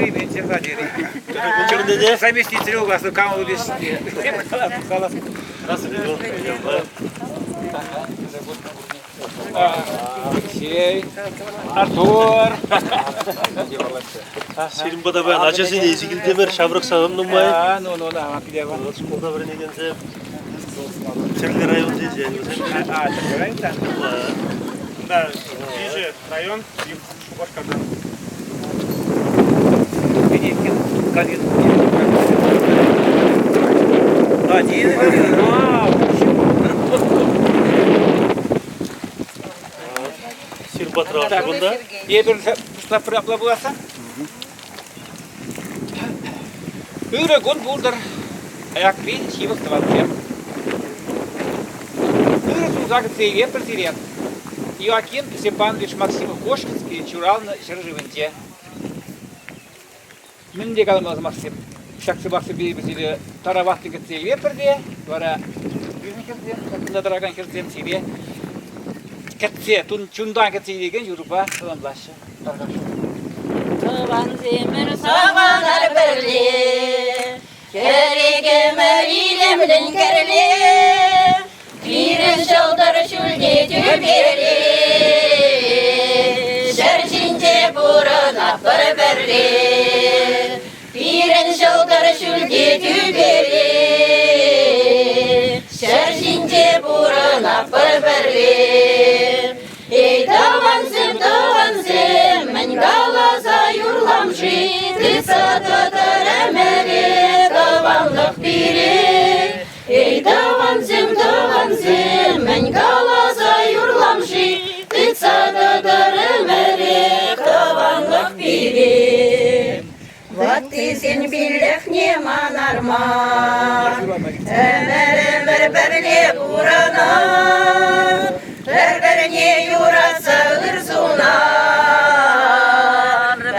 кӗрейменччӗ терӗ. Заместитель угаслы кам Алексей, Артур. Сирӗн пата паян ачасене илсе килтӗмӗр, ҫамрӑксем нумай. Ну, ну, да, Шкулта вӗренекенсем тӗрлӗ районсенчен вӗсем. А, тӗрлӗ районта? Да, виҫӗ район Шупашкартан. Один. Сир патра кунта. Эпир пуҫлап апла пуласса. Ырӑ кун пултӑр. Аякри ҫывӑх тӑвансем. Ырӑ сунса кӗтсе илетпӗр сире. Иоаким Степанович Максимов-Кошкинский ҫуралнӑ ҫӗршывӗнче. Мӗнле каламалла сӑмахсем? Ҫак сӑмахсемпе эпир сире тараватлӑ кӗтсе илетпӗр те, вара пирӗн хӗрсем, ҫакӑнта тӑракан хӗрсем сире кӗтсе, чунтан кӗтсе илекен юрӑпа саламлаҫҫӗ. Тархасшӑн. Тӑвансемӗр савӑнар пӗрле, Кӗрекемӗр илемлӗн кӗрле, Пирӗн ҫӑлтӑр ҫӳлте тӳпере, Ҫӗр ҫинче пурӑнатпӑр пӗрле. Пирӗн ҫӑлтӑр ҫӳлте тӳпере, Ҫӗр ҫинче пурӑнатпӑр пӗрле. Эй, тӑвансем, тӑвансем, мӗн каласа юрлам-ши? Тытса тӑтӑр ӗмӗре тӑванлӑх пире. Эй, тӑвансем, тӑвансем, мӗн каласа юрлам-ши? Тытса тӑтӑр ӗмӗре тӑванлӑх пире. Ваттисен пиллӗхне манар мар, Ӗмӗр-ӗмӗр пӗрле пурӑнар, Пӗр-пӗрне юратса ыр сунар,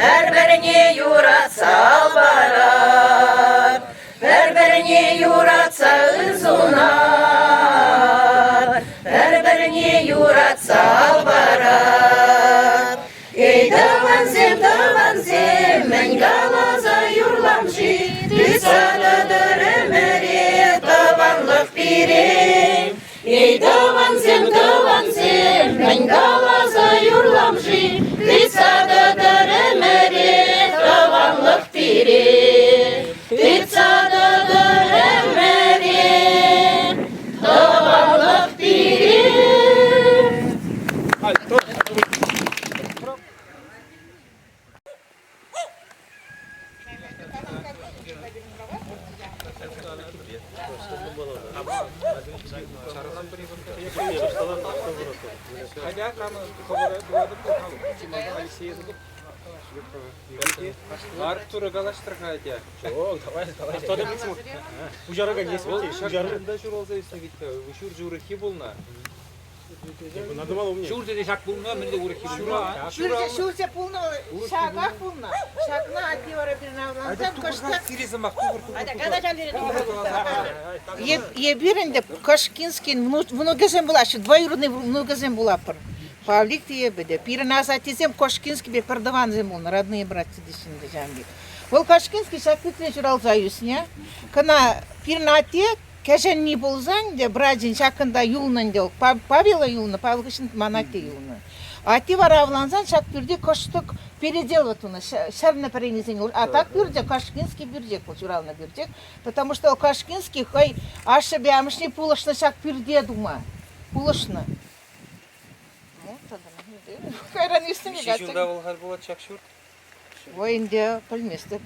Пӗр-пӗрне юратса ал парар, Пӗр-пӗрне юратса ыр сунар, Пӗр-пӗрне юратса ал парар. Эй, тӑвансем, тӑвансем, мӗн каласа юрлам-ши? Тытса тӑтӑр ӗмӗре тӑванлӑх пире. Эй, тӑвансем, тӑвансем, мӗн каласа юрлам-ши? Тытса тӑтӑр ӗмӗре тӑванлӑх пире. Тытса тӑтӑр ӗмӗре тӑванлӑх пире. Артура калаҫтӑр-ха атя. Пуҫаракан есть Вӑл ҫакӑнта ҫуралса ӳснӗ вит-ха, ҫурчӗ урӑххи пулнӑ. Надо мало умнее. Ҫурчӗ те ҫак пулнӑ, мӗнле урӑххи пулнӑ? Ҫурчӗ, ҫурчӗ пулнӑ, ҫаках пулнӑ. Ҫакна атте вара пирӗн авлансан кӑштах... Сире сӑмах тухӑр, тухӑр, Эпир ӗнтӗ Кошкинскин внукӗсем пулаҫҫӗ, двоюродный внукӗсем пулатпӑр. Павлик те эпӗ те. Пирӗн асаттесем Кошкинскипе пӗртӑвансем пулнӑ, родные братья теҫҫӗ ӗнтӗ ҫавӑн пек. Вӑл Кошкинский ҫак пӳртре ҫуралса ӳснӗ. Кӑна пирӗн атте Кӗҫӗнни пулсан ӗнтӗ братӗн ҫакӑнта юлнӑ ӗнтӗ вӑл. Павела юлнӑ, Павел хыҫҫӑн ман атте юлнӑ. Атте вара авлансан ҫак пӳрте кӑштӑк переделывать тунӑ, ҫӗрнӗ пӗренесен. А так пӳрте Кашкинский пӳртех вӑл ҫуралнӑ пӳртех. Потому что Кашкинский хӑй ашшӗпе амӑшне пулӑшнӑ ҫак пӳрте тума. Пулӑшнӑ. Кайран ӳснӗ Миҫе ҫулта вӑл халь пулать ҫак ҫурт? Ой, ӗнтӗ пӗлместӗп.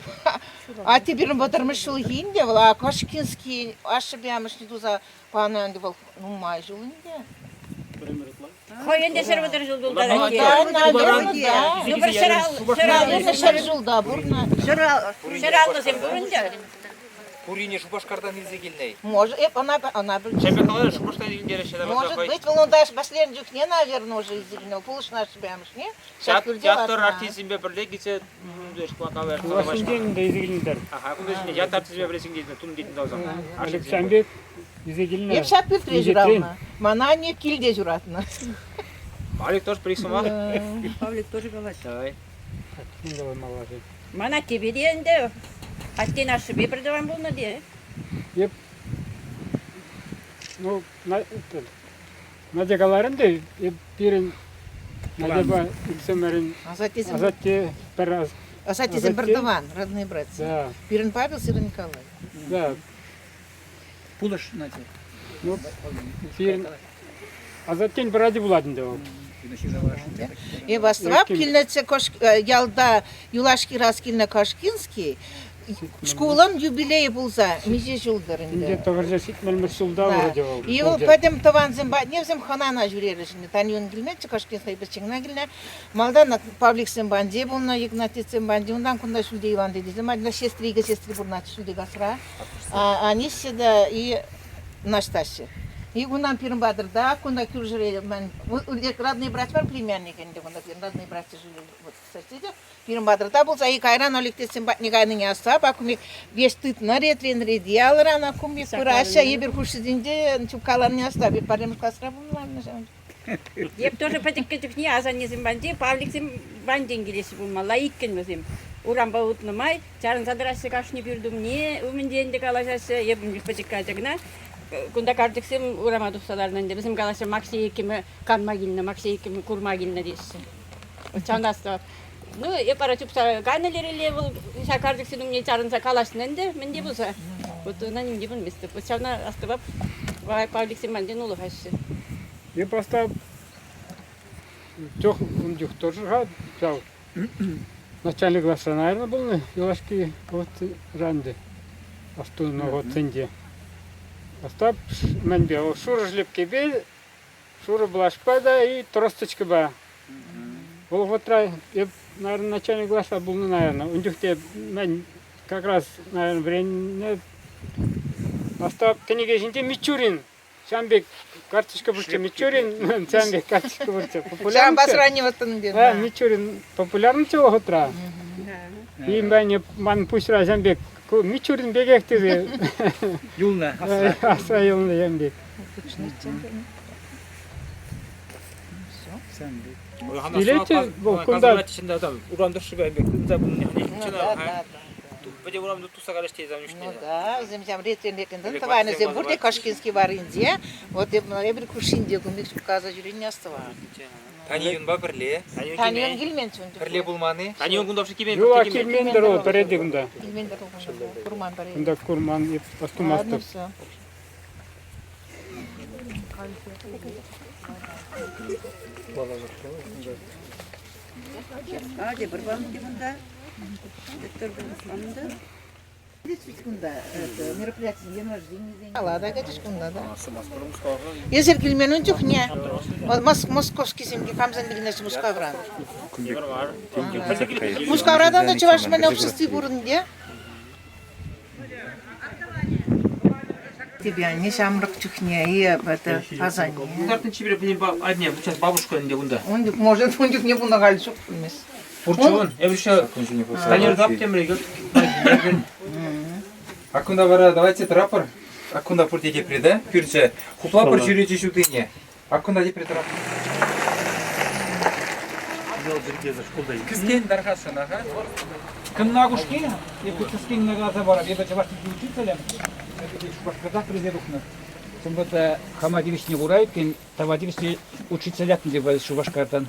А теперь вӑтӑрмӗш ҫулхи ӗнтӗ вӑл, а Кошкинский ашшӗпе амӑшне туса панӑ ӗнтӗ вӑл нумай ҫул ӗнтӗ. Хӑй ӗнтӗ 130 ҫул тултарать. Да, наверное, да. Ну, пӗр Наверное, ҫӗр ҫулта пурнӑ. Ҫӗр аллӑсем пур ӗнтӗ. Пурине Шупашкартан илсе килнӗ. Может, эп ӑна, ӑна пӗлчӗ. Шепекалар Шупашкартан илтереҫҫӗ. Может быть, вӑл унта вӗсленнӗ чухне, наверное, уже илсе килнӗ. Пулӑшнӑ ашшӗпе амӑшне. Театр артистсемпе пӗрле килсе Хуласенчен те илсе килнӗ-тӗр. Аха, кунта ят артистсемпе пӗрле килнӗ, тум тетӗн тавсам. Александр илсе килнӗ. Эп ҫак пӳртре ҫуралнӑ. Мана анне килте ҫуратнӑ. Павлик тоже при сӑмах. Павлик тоже калаҫ. Давай. Ман аттепе те ӗнтӗ аттен ашшӗпе пӗр тӑван пулнӑ те. Эп ну, Надя каларӑн та, эп пирӗн Надяпа иксӗмӗрӗн Асаттесем, асатте пӗр асаттесем пӗр тӑван, родные братья. Да. Пирӗн Павел, сирӗн Николай. Да. Пулӑш, Надя. Ну, пирӗн асаттен пӗр ачи пулать ӗнтӗ вӑл. И Васлав килнӗччӗ ялта юлашки раз килнӗ Кашкинский шкулӑн юбилейӗ пулса миҫе ҫултӑр ӗнтӗ? Ӗнтӗ тӑхӑрҫа ҫитмӗлмӗш ҫулта вӑхӑчӗ вӑл. И вӑл пӗтӗм тӑвансем патне вӗсем хӑнана ҫӳрерӗҫ. Танюн килменччӗ, Кашкинский пӗччен килнӗ. Малтан Павликсем панче пулнӑ, Игнатьевсем панче, унтан кунта Ҫӳлте Иван тетесем, одна сестри, икӗ сестри пурӑнатчӗ Ҫӳлте касра. Анисся та и Настасья. И унан пирӗн патӑрта, кунта кӳршӗре ман родные братья мар, племянник ӗнтӗ кунта пирӗн родные братья жили вот соседи. Пирӗн патӑрта пулса и кайран Олег тетсем патне кайнине асса пакумик весь тытнӑ ретрен рете алӑран акумик пыраҫҫӗ эпир хушшисенче чупкаланине асса пӗрремӗш класра пулнӑ ҫавӑн. Эп тоже пӗчӗккӗ чухне асаннесем патӗнче Павликсем патӗнчен килеҫҫӗ пулмалла иккӗн вӗсем. Урампа утнӑ май чарӑнса тӑраҫҫӗ кашни пӳрт умне, умӗнче ӗнтӗ калаҫаҫҫӗ. Эп ун чух пӗчӗккӗ ача кӑна. Кунта карчӑксем урама тухса ларнӑ ӗнтӗ. Вӗсем калаҫҫӗ, Максей иккӗмӗ канма килнӗ, Максей иккӗмӗ курма килнӗ теҫҫӗ. Ҫавна астӑвап. Ну, эп вара чупса кайнӑ лерелле вӑл ҫак карчӑксен умне чарӑнса калаҫнӑ ӗнтӗ, мӗн те пулса. Вот ӑна ним те пӗлместӗп. Вот ҫавна астӑвап, Павликсем мантен улӑхаҫҫӗ. Эп аста чух ун чух тоже-ха ҫав начальник класран айрӑлнӑ пулнӑ юлашки вӑхӑтран ӗнтӗ. Астунӑ вӑхӑтсенче. Остап мӗнпе вӑл шурӑ шлепкепе Шурӑ плащпа та и тросточкӑпа. Вӑл вӑхӑтра эп, наверное, начальник класра пулнӑ, наверное. Ун чухне мӗн как раз, наверное, вӗреннӗ. Остап кӗнеке ҫинче Мичурин. Ҫавӑн пек карточка пурччӗ. Мичурин, ҫавӑн пек карточка пурччӗ. Ҫавӑнпа сравнивать Да, Мичурин популярнӑччӗ вӑхӑтра. И ман пуҫра ҫавӑн пек Мичурин пекех тесе Юлнӑ асра. Асра юлнӑ ҫавӑн пек. Билете вӑл кунта Урам тӑршшӗпе пек тытса пулни. Пӗтӗм урам туса калаҫ тесе Ну да, вӗсем ҫав ретрен-ретрен тӑванӗсем пурте Кашкинский варринче. Вот эпир хушшинче кун пек каса ҫӳренине астӑвам. Таньюнпа пӗрле. Таньюн килмен чун. Пӗрле пулман-и? Таньюн кунта вообще килмен. Юла килмен-тӗр вӑл пӗрре кунта. Килмен-тӗр вӑл курман пӗрре. Кунта курман, эп астумастӑп. Тепӗр памӑнти кунта. Кунта мероприятисен день рождения. Ала кӗтӗш кунта да. Эсир килмен ун чухне московскисем камсем килнӗ Мускавран. Мускавра та чӑваш мӗн обществи пурӑннӑ Тебе они ҫамрӑк чухне и это Казани. Картын чипер одне, сейчас бабушка ӗнтӗ кунта. Ун может, ун чухне пулнӑ халь ҫук пулмест. Пурччӗ Эпир еще Танер темре А кунта вара давайте тӑрапӑр. А кунта пурте тепре, да? Пӳрчӗ. Хуплапӑр чӳрече ҫутине. А кунта тепре тӑрапӑр. Ял йӗркесӗр шкулта. Кӗскен тархасшӑн, аха. Кӑнна кушки, эпӗ кӗскен каласа парап. Эпӗ чӑваш чӗлхи учителӗ. Эпӗ Шупашкартах вӗренсе тухнӑ. Ҫавӑнпа та хама тивӗҫне кура иккен тава тивӗҫлӗ учитель ятне Шупашкартан.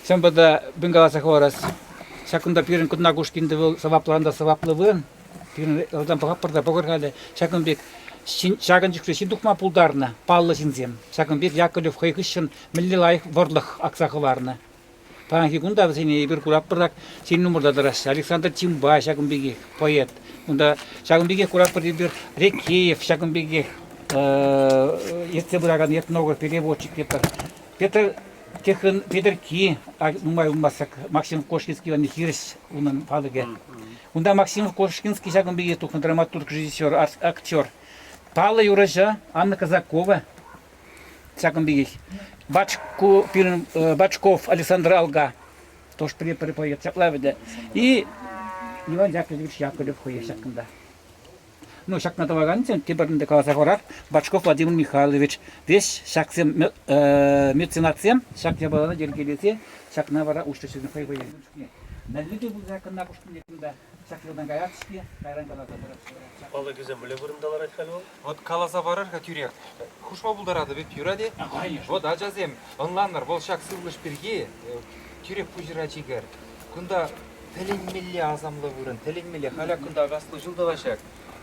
Ҫавӑнпа та мӗн каласа хӑварас, ҫакӑнта пирӗн Кӑнна Кушкинте вӑл сӑваплӑран та сӑваплӑ вырӑн. Пирӗн ылтӑн пӑхатпӑр та пӑхӑр халӗ. Ҫакӑн пек ҫакӑн чухлӗ ҫын тухма пултарнӑ паллӑ ҫынсем. Ҫакӑн пек Яковлев хӑй хыҫҫӑн мӗнле лайӑх вӑрлӑх акса хӑварнӑ. Паянхи кун та вӗсене эпир куратпӑр так сирӗн умӑрта тӑраҫҫӗ. Александр Тимба ҫакӑн пекех поэт. Унта ҫакӑн пекех куратпӑр эпир Рекеев ҫакӑн пекех ертсе пыракан этнограф, переводчик тетпӗр. Петр Тихӑн Петӗркки нумай пулмасть Максим Кошкинский валли хирӗҫ унӑн палӑкӗ. Унта Максим Кошкинский ҫакӑн пекех тухнӑ драматург, режиссер, актер. Паллӑ юрӑҫӑ Анна Казакова ҫакӑн пекех. Бачку, пирӗн Бачков Александр Алга тоже пӗр поэт ҫапла вӗтӗ. И Иван Яковлевич Яковлев хӑй ҫакӑнта. Ну, ҫакна тӑвакансем тепӗр ӗнтӗ каласа хӑварар, Бачков Владимир Михайлович веҫ ҫаксем меценатсем ҫак япалана йӗркелесе ҫакна вара уҫрӗҫ хӑй хӑйӗн. Мӗнле те пулса кӑна пуштӑн кунта ҫак ялтан каятчӗ те, кайран каласа паратчӗ. Палӑкӗсем мӗнле вырӑнта ларать халь вӑл? Вот каласа парар-ха тӳрех. Хушма пултаратӑп эп, юрать-и? Конечно. Вот, ачасем, ӑнланӑр, вӑл ҫак сывлӑш пирки тӳрех пуҫӑра чикӗр. Кунта тӗлӗнмелле асамлӑ вырӑн, тӗлӗнмелле. Халь кунта аслӑ ҫул тӑваҫҫӗ.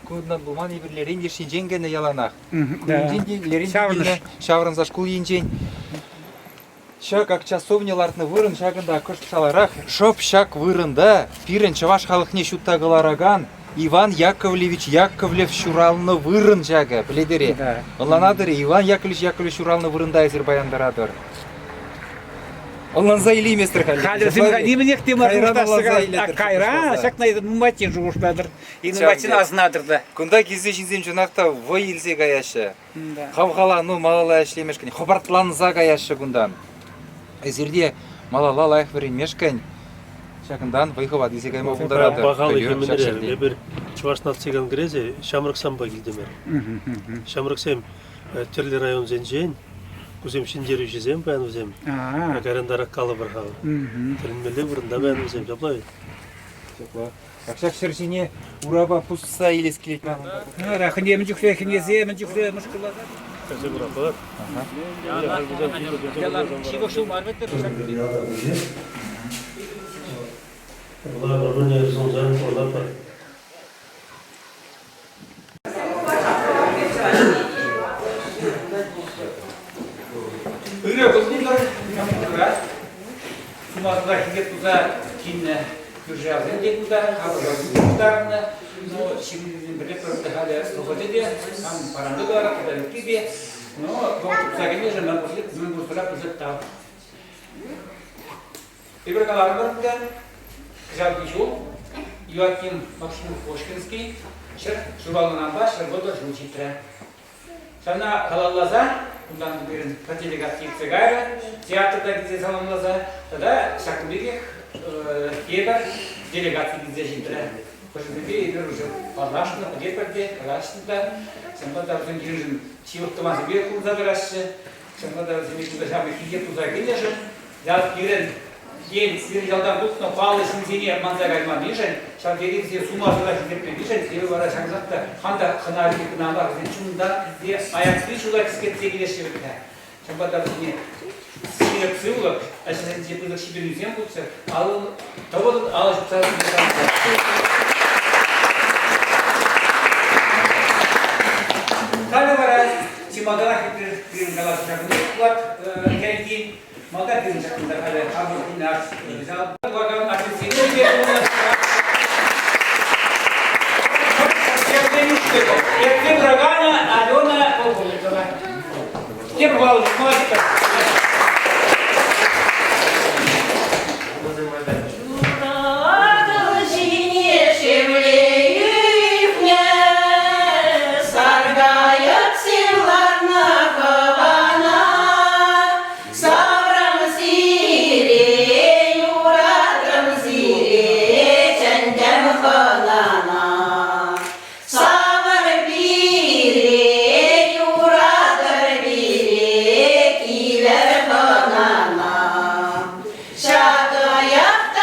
Кунтан пулман эпир Лерен леш енчен кӗнӗ яланах. Кунӗнчен те Лерен килнӗ, ҫаврӑнса шкул енчен. Ҫак ак часовня лартнӑ вырӑн ҫакӑнта кӑшт шаларах. Шӑп ҫак вырӑнта пирӗн чӑваш халӑхне ҫутта кӑларакан Иван Яковлевич Яковлев ҫуралнӑ вырӑн ҫакӑ, пӗлетӗр-и? Ӑнланатӑр-и? Иван Яковлевич Яковлев ҫуралнӑ вырӑнта эсир паян тӑратӑр. Ӑнланса илейместӗр халь. Халӗ вӗсем нимӗнех те мар шухӑшлаҫҫӗ. Кайран ҫакна нумайччен шухӑшлатӑр. И нумайччен асӑнатӑр та. Кунта килсе ҫынсем чӑнах та вӑй илсе каяҫҫӗ. Хавхалану малалла ӗҫлемешкӗн, хӑпартланса каяҫҫӗ кунтан. Эсир те малалла лайӑх вӗренмешкӗн ҫакӑнтан вӑй-хӑват илсе кайма пултаратӑр. Пахалӑхӗ мӗнре? Эпир Чӑваш наци конгресӗ ҫамрӑксемпе килтӗмӗр. Ҫамрӑксем тӗрлӗ районсенчен, кусем ҫӗнтерӳҫӗсем паян вӗсем. Кайрантарах калӑпӑр-ха. Тӗлӗнмелле вырӑнта паян вӗсем, ҫапла ведь? Ҫапла. Ҫак ҫӗр ҫине урапа пусса илес килет манӑн. Ара, хӑне мӗн чухлӗ хӗнесе, мӗн чухлӗ мӑшкӑлласа. Кӗрсе пыратпӑр. Ҫывӑх ҫул мар вӗт. Ла пӗр-пӗрне сунсан пурӑнатпӑр. Ырӑ пултӑр, Сумасӑрах хисеп туса килнӗ кӳршӗ ялсем те кунта хамӑр пуҫтарӑннӑ. Ну, ҫыннисем пӗрле пӗр халӗ вӑхӑчӗ те, хам паранты кӑларать тата ытти те. Но вӑхӑт тупса килнӗшӗн мӗн пурсӑра пысӑк тав. Эпир каларӑмӑр ӗнтӗ, кӑҫалхи ҫул Иоаким Максимов Кошкинский ҫӗр ҫуралнӑранпа 130 ҫул ҫитрӗ. Ҫавна халалласа унтан пирӗн пӗр делегаци иртсе кайрӗ, театрта килсе саламласа тата ҫакӑн пекех тепӗр делегаци килсе ҫитрӗ. Хӑшӗсемпе эпир уже паллашнӑ, пӗлетпӗр те, калаҫнӑ та. Ҫавӑнпа та вӗсем пирӗншӗн ҫывӑх тӑвансемпе курса тӑраҫҫӗ. Ҫавӑнпа та вӗсене кунта ҫав пек хисеп туса килнӗшӗн ял пирӗн ен, сирӗн ялтан тухнӑ паллӑ ҫынсене манса кайманнишӗн, ҫав тери вӗсене сума суса хисепленишӗн эпӗ вара ҫакӑншӑн та хам та хӑна кӑна мар, вӗсен чунтан килсе аякри ҫула кӗскетсе килеҫҫӗ вӗт-ха. Ҫавӑнпа та вӗсене ҫирӗп сывлӑх, ӗҫӗсенче пысӑк ҫитӗнӳсем пулччӑр, алӑ тӑвӑлӑн алӑ ҫупса Халӗ вара чи малтанах эпир пирӗн калаҫу ҫакӑн пек пулать, кӗрхи. Малтан пирӗн ҫакӑнта халӗ хамӑр килнӗ тӑвакан артистсене те Ертсе пыраканӗ Алена Полковникова. Тепӗр балл молодец. Шуратӑл ҫине шевле ӳкнӗ, саркайӑксем ларнӑ хӑвана. Саврӑм сире, юратрӑм сире, чӗнтӗм хӑнана. Савӑр пире, юратӑр пире, килӗр хӑнана. Ҫакӑ яхта.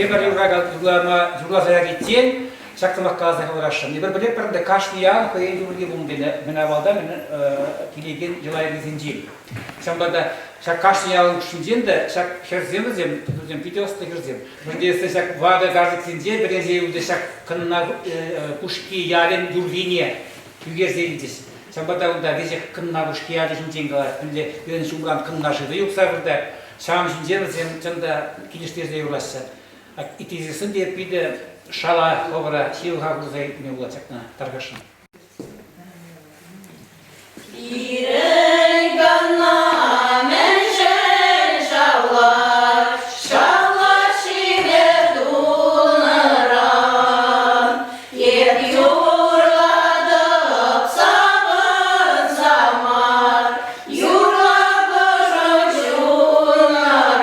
Тепӗр юрра юрлама юрласа яриччен ҫак сӑмах каласа хӑварасшӑн. Эпир пӗлетпӗр ӗнтӗ, кашни ял хӑйӗн юрри пулнӑ тенӗ мӗн авалтан килекен йӑла-йӗркесенчен. Ҫавӑнпа та ҫак кашни ял хушшинчен те ҫак хӗрсем вӗсем, вӗсем питӗ ӑслӑ хӗрсем. Вӗрентессе ҫак ватӑ карчӑксенче вӗренсе юлчӗҫ ҫак Кӑнна Кушки ялӗн юррине ӳкерсе илчӗҫ. Ҫавӑнпа та унта веҫех Кӑнна Кушки ялӗ ҫинчен калать. Мӗнле пирӗн ҫумран Кӑнна шывӗ юхса выртать. Ҫавӑн ҫинчен вӗсем чӑн та килӗштерсе юрлаҫҫӗ. Итлесессӗн те питӗ шала хӑвӑра ҫывӑха хурса илме пулать ҫакна тархасшӑн. Пирӗн кӑна мӗншӗн шавлать, шавлать шивӗ тунӑран? Эп юрлатӑп савӑнса мар, юрлатӑшӑн чунӑран.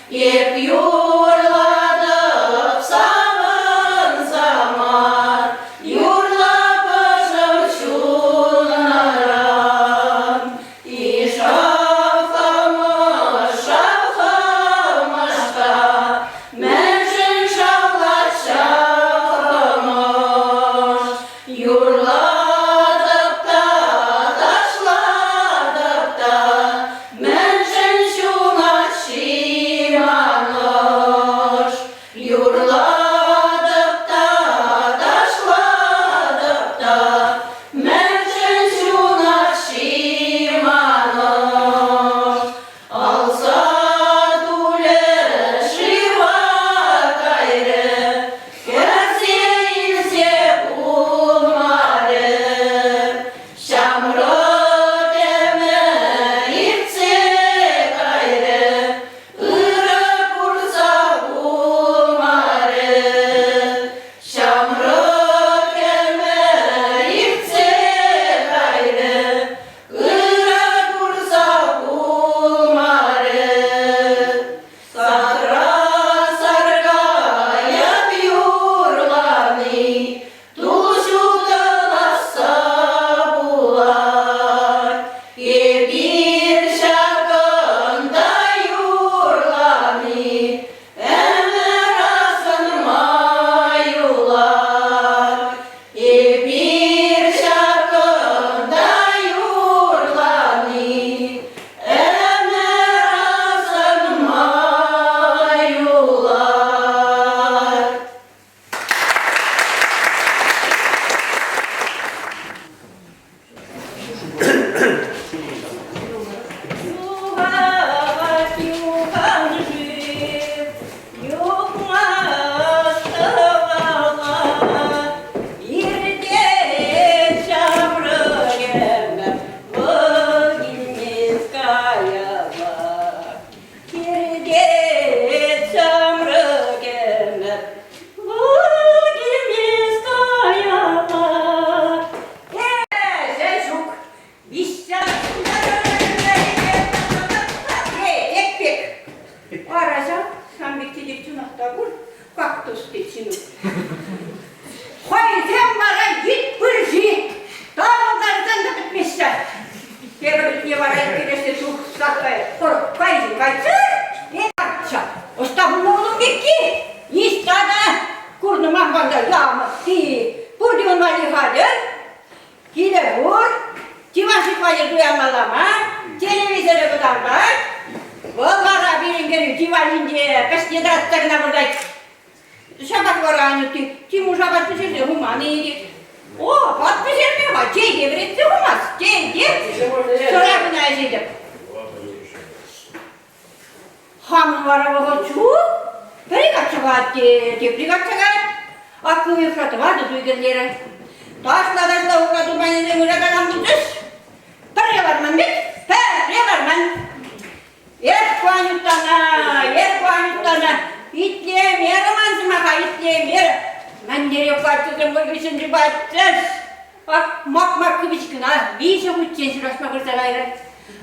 Эп юрлатӑп савӑнса мар, юрлапӑшӑм чунӑран. Ишавхамӑш, шавхамӑш та, мӗншӗн шавлать ҫавхамӑш? Юрлатӑп та, ташлатӑп та, Мӗншӗн ҫунать-ши манӑш? Юрлатӑп та, ташлатӑп та, Мӗншӗн ҫунать-ши манӑш? Алса тулӗ шыва кайрӗ, Кӗрсе илсе пулмарӗ. Ҫамрӑк ӗмӗр иртсе кайрӗ, ырӑ курса пулмарӗ. Ҫамрӑк ӗмӗр иртсе кайрӗ, ырӑ курса пулмарӗ. Садра саркайӑк юрлани Тул ҫутӑласса пулать, эпир ҫакӑнта юрлани ӗмӗр асӑнма юлать. Эпир ҫакӑнта юрлани ӗмӗр асӑнма юлать. Юхать, юхан шыв, юхмасть тӑвалла. Иртет ҫамрӑк ӗмӗр, вӑл килмест каялла. Иртет ҫамрӑк ӗмӗр, вӑл килмест каялла. Ӗҫӗ ҫук. Эп пек. Ара ҫав, сан пек тетек чӑнах та пур, кактус тет Ҫинук. Хӑйсем вара йыт пырши тӑрӑлтарсан та пӗтмеҫҫӗ. Тепӗр чухне вара ӳпкелешсе тухса кайчӗ, кайчӗ, качча. Ӑҫта пулнӑ вӑл ун пекки? Ниҫта та курнӑ ман пата ямӑтти. Пурте ун валли хатӗр. Килӗ пур, диван ҫыхма туянмалла мар, телевизорӗ кӑтартать. Вӑл вара пирӗн кӗрӳ диван ҫинче пӗҫне тӑратса кӑна выртать. Ҫапах вара Анюти Тимуш апат пӗҫерсе хуман-и тет. О, апат пӗҫерме-ха, чей те вӗретсе хумасть, чей те сӑра кӑна ӗҫетӗп. Хамӑн вара вӑхӑт ҫук. Пӗри качча каять те, тепри качча каять. Ак уйӑхра тӑватӑ туй кӗрлерӗ. Ташла-ташла ура тупанӗсем ыратакан пулчӗҫ. Пӗрре ларман вӗт, пӗрре ларман. Эх, Ванюттана, эх, Ванюттана, итлемерӗ ман сӑмаха, итлемерӗ. Мӗнлерех каччӑсем вӑй хыҫҫӑн чупатчӗҫ. Ак мак-мак кӑна виҫӗ хутчен ҫураҫма пырса кайрӗ.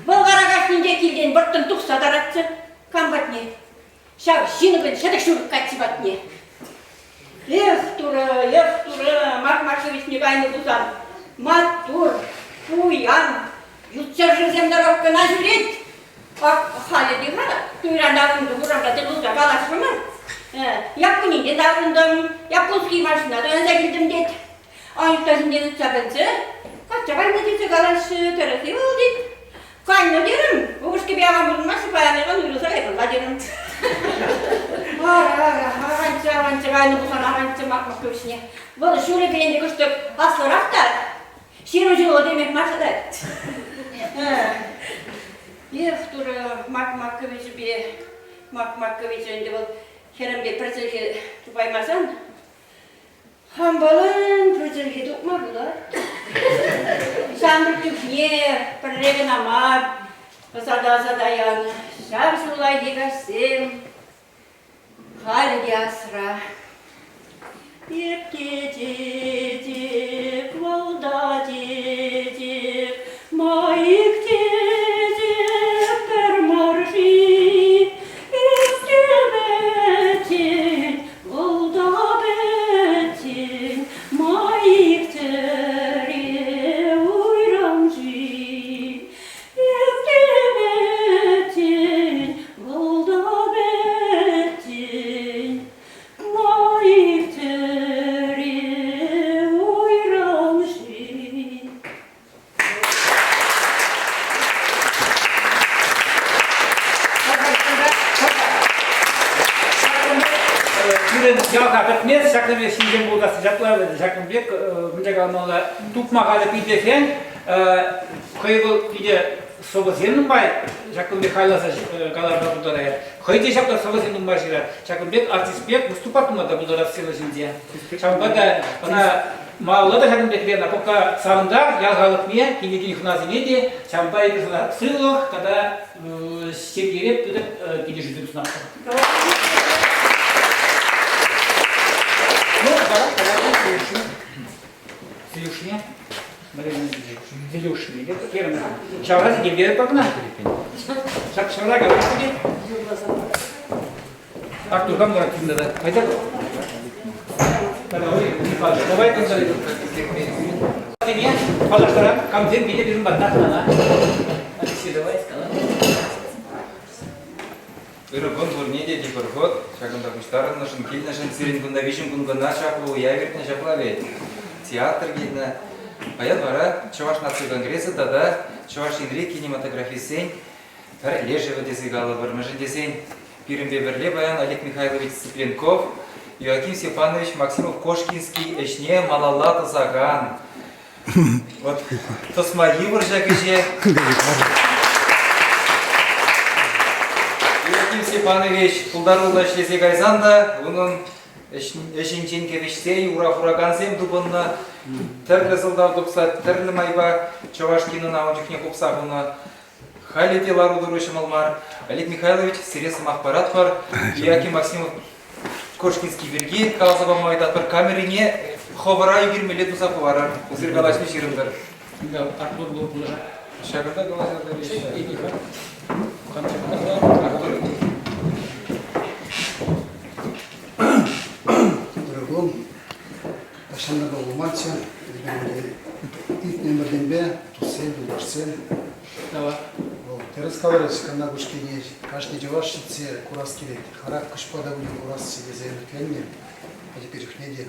Вӑл вара кашнинче килтен вӑрттӑн тухса таратчӗ. Кам патне? Ҫав ҫынӑкӑн ҫӗтӗк-ҫурӑк каччи патне. Эх, Турӑ, эх, Турӑ, Марк Марковичне кайнӑ пулсан, маттур, пуян, ют ҫӗршывсем тӑрӑх кӑна ҫӳрет. Ак халӗ те-ха туйран таврӑннӑ урамра тӗл пулса калаҫрӑмӑр. Яппунине таврӑнтӑм, яппунский машина туянса килтӗм тет. Анюта ҫинчен ыйтса пӗлсе, качча кайнӑ тесе калаҫҫӗ, тӗрӗс-и вӑл тет. Кайнӑ терӗм, упӑшкипе аван пурӑнмаҫҫӗ, паян ыран уйрӑлса каймалла терӗм. Ара, ара, аванччӗ, аванччӗ, кайнӑ пулсан аванччӗ Макмак кӗвӗҫне. Вӑл ҫулӗпе ӗнтӗ кӑштӑк аслӑрах та, 20 ҫул темех мар шӑтать. Эх, Турӑ, Макмак кӗвӗҫӗпе, Макмак кӗвӗҫӗ ӗнтӗ вӑл хӗрӗмпе пӗр чӗлхе тупаймасан, Хампалан пӗр чӗлхе тупма пулать. Ҫамрӑк чухне пӗрре кӑна мар ӑсата-ӑсата янӑ ҫав ҫуллахи каҫсем халӗ те асра. Тетеп, вӑлта тетеп, маик тетеп, пӗр мар-ши? Ӳсте пӗтен, вӑлта пӗтен, маик тӗре уйрӑм-ши? Ӳсте пӗтен, вӑлта пӗтен, маик тӗре уйрӑм-ши? Пирӗн ялта пӗтмест, ҫакӑн пек ҫынсем пултарса ҫапла ҫакӑн пек мӗнле каламалла, тупма халӗ питӗ хӑй вӑл питӗ сӑвӑсем нумай ҫакӑн пек хайласа калама пултарать. Хӑй те ҫапла сӑвӑсем нумай ҫырать. Ҫакӑн пек артист пек выступать тума та пултарать сцена ҫинче. Ҫавӑнпа та ӑна Малалла та ҫакӑн пек Лена, пока савӑнтар ял халӑхне, килекен хӑнасене те, ҫавӑнпа эпир сана сывлӑх тата ҫемьере пысӑк килӗшӳсем сунатпӑр. Ну, давай, давай, Зелюшне. Зелюшне. Зелюшне. Ҫавра сӗтелпе пӑхнӑ. Ҫак ҫавра калаҫ Артур, кам ларать кунта? Пайтах. Давай кунта. Паллаштарам, камсем киле пирӗн патна хӑнана. Алексей, давай, скала. Ырӑ кун пурне те тепӗр хут ҫакӑнта пуҫтарӑннӑшӑн, килнӗшӗн сирӗн кунта виҫӗм кун кӑна чаплӑ уяв иртнӗ ҫапла вӗт. Театр килнӗ. Паян вара Чӑваш наци конгресӗ тата Чӑваш Енри кинематографистсен пӗрлешӗвӗ тесе калӑпӑр. Мӗншӗн тесен Пирӗнпе пӗрле паян Олег Михайлович Цыпленков, Иоаким Степанович Максимов-Кошкинский ӗҫне малалла тӑсакан. Вот тӑсма йывӑр ҫак ӗҫе. Иоаким Степанович пултаруллӑ ӗҫлесе кайсан та унӑн ӗҫӗнчен кӗвӗҫсе ура хуракансем тупӑннӑ. Тӗрлӗ сӑлтав тупса тӗрлӗ майпа чӑваш кинона ун чухне хупса хунӑ. Халӗ те лару-тӑру ҫӑмӑл мар. Олег Михайлович, сире сӑмах паратпӑр. Иоаким Максимов Кошкинский пирки каласа пама ыйтатпӑр. Камерине хӑвӑра ӳкермелле туса хӑварӑр. Эсир калаҫни ҫырӑнтӑр. Артур был пулӑшать. Ҫакӑнта калаҫа Ырӑ кун. Тахҫантанпа пулманччӗ. Иртнӗ ӗмӗртенпе туссем, юлташсем. Вӑл тӗрӗс каларӗҫ, Кӑнна Кушкине кашни чӑваш ҫитсе курас килет. Харак куҫпа та пулин курасчӗ тесе ӗмӗтленнӗ пӗчӗккӗ чухне те.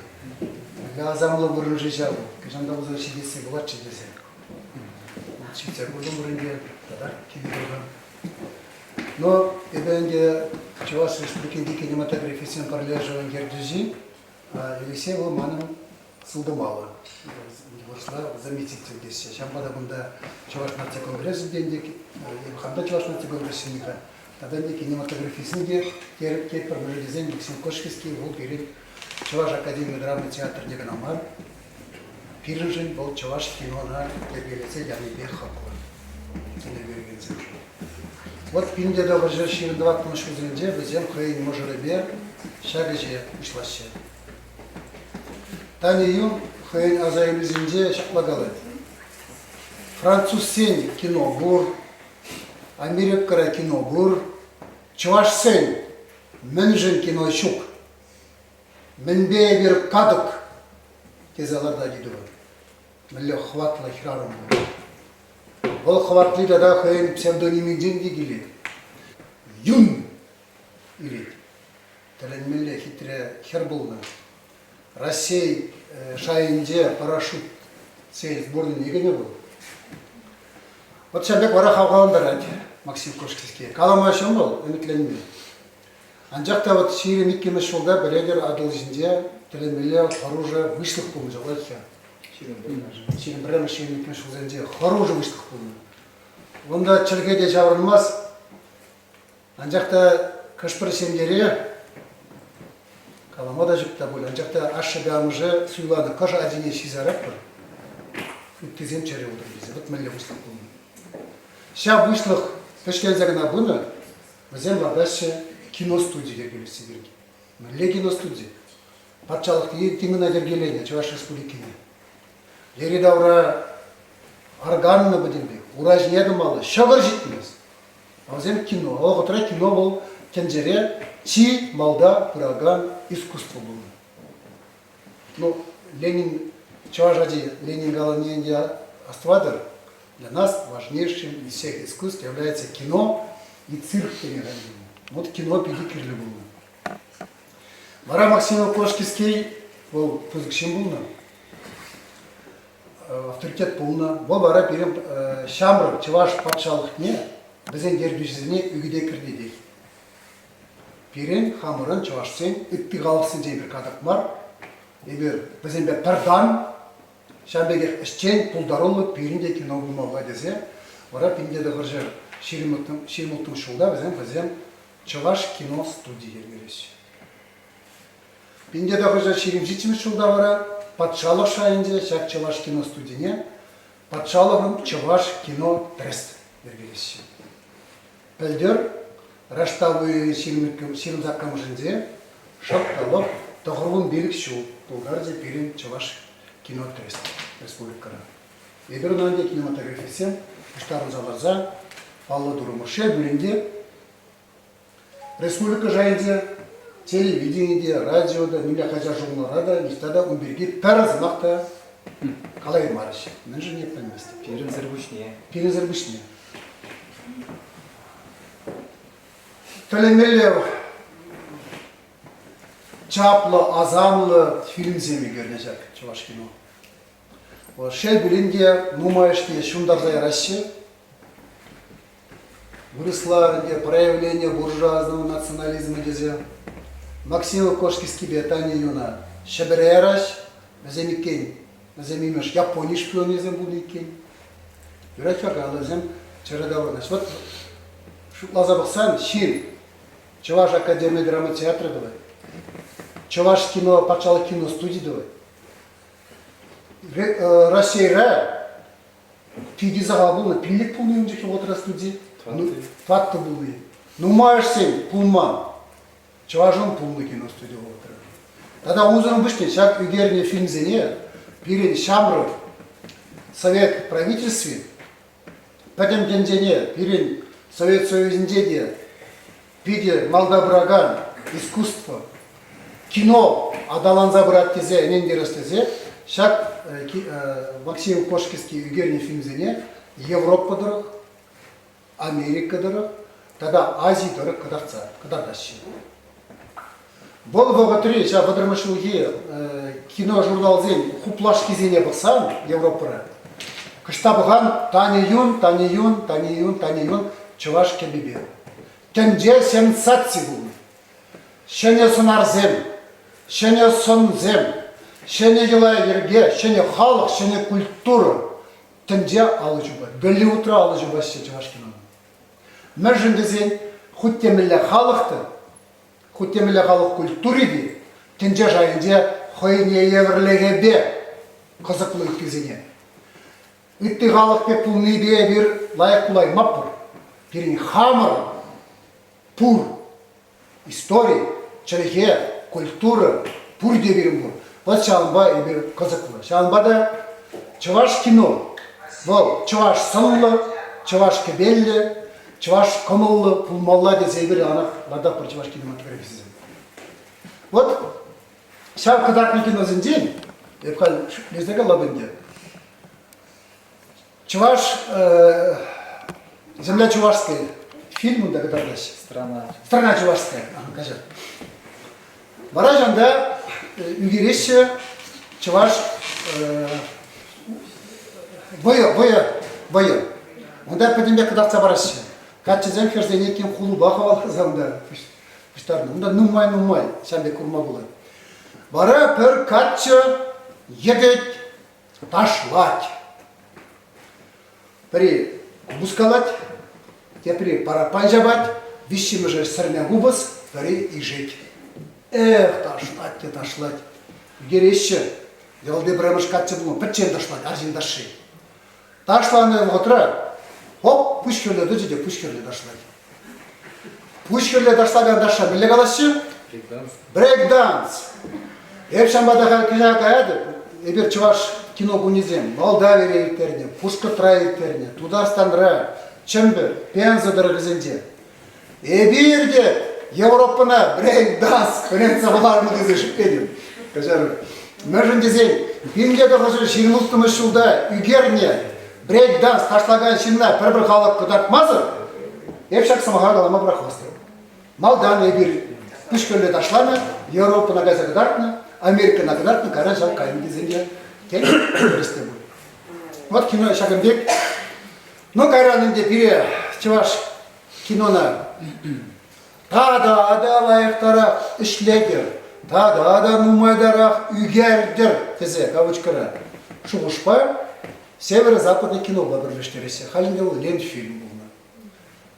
Мӗнле асамлӑ вырӑн-ши ҫав, хӑҫан та пулсан ҫитесси пулатчӗ тесе. Ҫитсе куртӑмӑр ӗнтӗ, татах килтӗр-ха. Но эпӗ ӗнтӗ Чӑваш Республикинчи кинематографистсен пӗрлешӗвӗн ертӳҫи. Елисей вӑл манӑн сылтӑм алӑ. Вырӑсла заместитель теҫҫӗ. Ҫавӑнпа та кунта Чӑваш наци конгресӗ те ӗнтӗ, эпӗ хам та Чӑваш наци конгресӗн-ха, тата ӗнтӗ кинематографистсен те тетпӗр, мӗншӗн тесен Максим Кошкинский вӑл пирӗн Чӑваш академи драма театрне кӑна мар, пирӗншӗн вӑл чӑваш кинона йӗркелесе янипе хаклӑ киноӳкерекенсемшӗн. Вӑт 1924 ҫулсенче вӗсем хӑйӗн мӑшӑрӗпе ҫак ӗҫе пуҫлаҫҫӗ. Таня Юн хӑйӗн асаилӳсенче ҫапла калать. Французсен кино пур, Америкӑра кино пур, чӑвашсен мӗншӗн кино ҫук? Мӗнпе эпир катӑк? тесе лартать ыйтӑва. Мӗнле хӑватлӑ хӗрарӑм пур. Вӑл хӑватли тата хӑйӗн псевдонимӗнчен те килет. Юн илет. Тӗлӗнмелле хитре хӗр пулнӑ. Раҫҫей шайӗнче парашютсен сборнине кӗнӗ вӑл. Вот ҫав пек вара хавхалантарать Максим Кошкинский. Калама ҫӑмӑл, ӗмӗтленме. Анчах та вот 22-мӗш ҫулта пӗлетӗр Атӑл ҫинче тӗлӗнмелле хӑрушӑ выҫлӑх пулнӑ ҫапла-ха. 21-мӗш, 22-мӗш ҫулсенче хӑрушӑ выҫлӑх пулнӑ. Унта чӗлхе те ҫаврӑнмасть. Анчах та хӑш-пӗр ҫемьере калама та ҫук та пуль, анчах та ашшӗпе амӑшӗ суйланӑ кӑш ачине ҫисаратпӑр, ыттисем чӗрӗ утӑр тесе. Вӑт мӗнле выҫлӑх пулнӑ. Ҫав выҫлӑх вӗҫленсе кӑна пынӑ, вӗсем лартаҫҫӗ киностуди йӗркелесси пирки. Мӗнле киностуди? Патшалӑх тин кӑна йӗркеленӗ Чӑваш Республикине. Йӗри-тавра арканнӑ пӗтӗмпех, ура ҫине тӑмалла, ҫӑкӑр ҫитмест. Вӗсем кино. Вӑхӑтра кино вӑл тӗнчере чи малта пыракан искусство пулнӑ. Ну, Ленин, чӑваш ачи Ленин каланине ӗнтӗ астӑватӑр, для нас важнейшим из всех искусств является кино и цирк теме хатӗрленӗ. Вот кино питӗ кирлӗ пулнӑ. Вара Максим Кошкинский вӑл пысӑк ҫын пулнӑ. авторитет пулнӑ. Вӑл вара пирӗн ҫамрӑк чӑваш патшалӑхне, вӗсен ертӳҫисене ӳкӗте кӗртетех. Пирӗн хамӑрӑн чӑвашсен ытти халӑхсенчен эпир катӑк мар. Эпир вӗсемпе пӗр тан, ҫавӑн пекех ӗҫчен, пултаруллӑ пирӗн те кино пулмалла тесе вара 1926 ҫулта вӗсем хӑйсем Чӑваш кино студи йӗркелеҫҫӗ. 1927 ҫулта вара патшалӑх шайӗнче ҫак Чӑваш киностудине патшалӑхӑн Чӑваш кино трест йӗркелеҫҫӗ. Пӗлтӗр раштав уйӑхӗн 28-мӗшӗнче шӑп та лӑп 95 ҫул тултарчӗ пирӗн Чӑваш кино трест республикӑра. Эпир ӑна ӗнтӗ кинематографистсем пуҫтарӑнса ларса паллӑ турӑмӑр. Шел пулин те, Республика шайӗнче телевидени те, радио та, нимле хаҫат-журналра та ниҫта та ун пирки пӗр сӑмах та калаймарӗҫ. Мӗншӗн эп пӗлместӗп. Пирӗнсӗр пуҫне. Пирӗнсӗр пуҫне. Тӗлӗнмелле чаплӑ, асамлӑ фильмсем ӳкернӗ ҫак чӑваш кино. Шел пулин те, нумайӑшне ҫунтарса яраҫҫӗ. Вырӑсла ӗнтӗ проявление буржуазного национализма тесе Максим Кошкинскипе Таня Юна Ҫӗпӗре яраҫ. Вӗсем иккен, вӗсем имӗш Япони шпионӗсем пулнӑ иккен. Юрать-ха вӗсем чӗрӗ таврӑнаҫ. Вот шутласа пӑхсан ҫын Чӑваш академи драма театрӗ тӑвать, Чӑваш кино патшалӑх киностуди тӑвать. Раҫҫейре питӗ сахал пулнӑ, пиллӗк пулнӑ ун чухне вӑхӑтра студи. Тӑваттӑ пулнӑ. Нумайӑшсен пулман. Чӑвашӑн пулнӑ киностуди вӑхӑтра. Тата унсӑрӑн пуҫне ҫак ӳкернӗ фильмсене пирӗн ҫамрӑк совет правительстви пӗтӗм тӗнчене пирӗн Совет Союзӗнче те питӗ малта пыракан искусство, кино аталанса пырать тесе ӗнентерес тесе ҫак Максим Кошкинский ӳкернӗ фильмсене Европа тӑрӑх, Америка тӑрӑх тата Ази тӑрӑх кӑтартса кӑтартаҫҫӗ. Вӑл вӑхӑтри ҫав вӑтӑрмӗш ҫулхи киножурналсен хуплашкисене пӑхсан Европӑра кӑшта пӑхан Таня Юн, Таня Юн, Таня Юн, Таня Юн чӑваш кӗпипе. Тӗнче сенсаци пулнӑ. Ҫӗнӗ сӑнарсем, ҫӗнӗ сӑнсем, ҫӗнӗ йӑла-йӗрке, ҫӗнӗ халӑх, ҫӗнӗ культура. Тӗнче алӑ ҫупать. Голливудра алӑ ҫупаҫҫӗ чӑваш кинона. Мӗншӗн тесен хуть те мӗнле халӑх та, хуть те мӗнле халӑх культури те тӗнче шайӗнче хӑйне евӗрлӗхӗпе кӑсӑклӑ ыттисене. Ытти халӑх пек пулнипе эпир лайӑх пулаймастпӑр. Пирӗн хамӑр пур истори, чӗлхе, культура пурте пирӗн пур. Вот ҫавӑнпа эпир кӑсӑклӑ. Ҫавӑнпа та чӑваш кино вӑл чӑваш сӑнлӑ, чӑваш кӗпеллӗ, чӑваш кӑмӑллӑ пулмалла тесе эпир яланах лартатпӑр чӑваш кинематографисем. Вот ҫав кӑтартнӑ киносенчен эп халь шӳтлесе калап ӗнтӗ. Чӑваш Земля чувашская фильм унта кӑтартаҫҫӗ. Страна. Страна чувашская. Каҫар. Вара ҫанта ӳкереҫҫӗ чӑваш вӑйӑ, вӑйӑ, вӑйӑ. Унта пӗтӗмпех кӑтартса параҫҫӗ. Каччӑсем хӗрсене ким хулупа хӑваласа унта пуҫтарнӑ. Унта нумай-нумай ҫав пек курма пулать. Вара пӗр каччӑ йӗкӗт ташлать. Пӗри купӑс калать, тепри параппан ҫапать, виҫҫӗмӗшӗ сӗрме купӑс, пӗри ишет. Эх, ташлать те ташлать. Ӳкереҫҫӗ. Ялти пӗрремӗш каччӑ пулнӑ, пӗччен ташлать, арҫын ташши. Ташланӑ вӑхӑтра хоп, пуҫ хӗрлӗ тӑчӗ те пуҫ хӗрлӗ ташлать. Пуҫ хӗрлӗ ташлакан ташша мӗнле калаҫҫӗ? Брейк-данс. Брейк-данс. Эп ҫавӑнпа та халь кӑҫал каятӑп. Эпир чӑваш кино кунӗсем Молдавире ирттернӗ, Пушкӑртра ирттернӗ, Тутарстанра, Чӗмпӗр, Пенза тӑрӑхӗсенче. Эпир те Европӑна брейк-данс вӗрентсе хӑварнӑ тесе шӳтлетӗп. Каҫарӑр. Мӗншӗн тесен 1926 ҫулта ӳкернӗ брейк-данс ташлакан ҫынна пӗр-пӗр халӑх кӑтартмасӑр эп ҫак сӑмаха калама пӑрахмастӑп. Малтан эпир пуҫхӗрлӗ ташланӑ, Европӑна кайса кӑтартнӑ, Америкӑна кӑтартнӑ, кайран ҫав кайнӑ тесен те тен, тӗрӗс те пуль. Вот кино ҫакӑн пек. Ну, кайран ӗнтӗ пире чӑваш кинона тата та лайӑхтарах ӗҫлетӗр, тата та нумайтарах ӳкертӗр тесе кавычкӑра шухӑшпа Северо-Западный кинопа пӗрлештереҫҫӗ. Халь ӗнтӗ вӑл Ленфильм пулнӑ.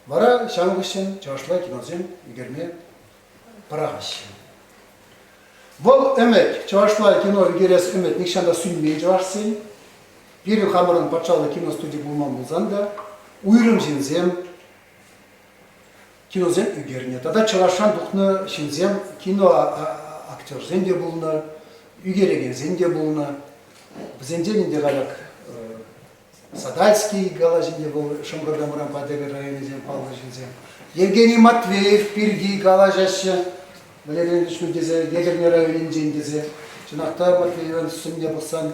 Вара ҫавӑн хыҫҫӑн чӑвашла киносем ӳкерме пӑрахаҫҫӗ. Вӑл ӗмӗт, чӑвашла кино ӳкерес ӗмӗт нихҫан та сӳнмен чӑвашсен. Пирӗн хамӑрӑн патшалӑх киностуди пулман пулсан та уйрӑм ҫынсем киносем ӳкернӗ. Тата чӑвашран тухнӑ ҫынсем кино актерсем те пулнӑ, ӳкерекенсем те пулнӑ. Вӗсенчен ӗнтӗ халь Садальский калаҫӗнче вӑл Шӑнкӑртамран Патӑрьел районӗсен паллӑ ҫынсем. Евгений Матвеев пирки калаҫаҫҫӗ. Валерий Ильич тесе, Етӗрне районӗнчен тесе. Чӑнах та Матвеевӑн сӑнне пӑхсан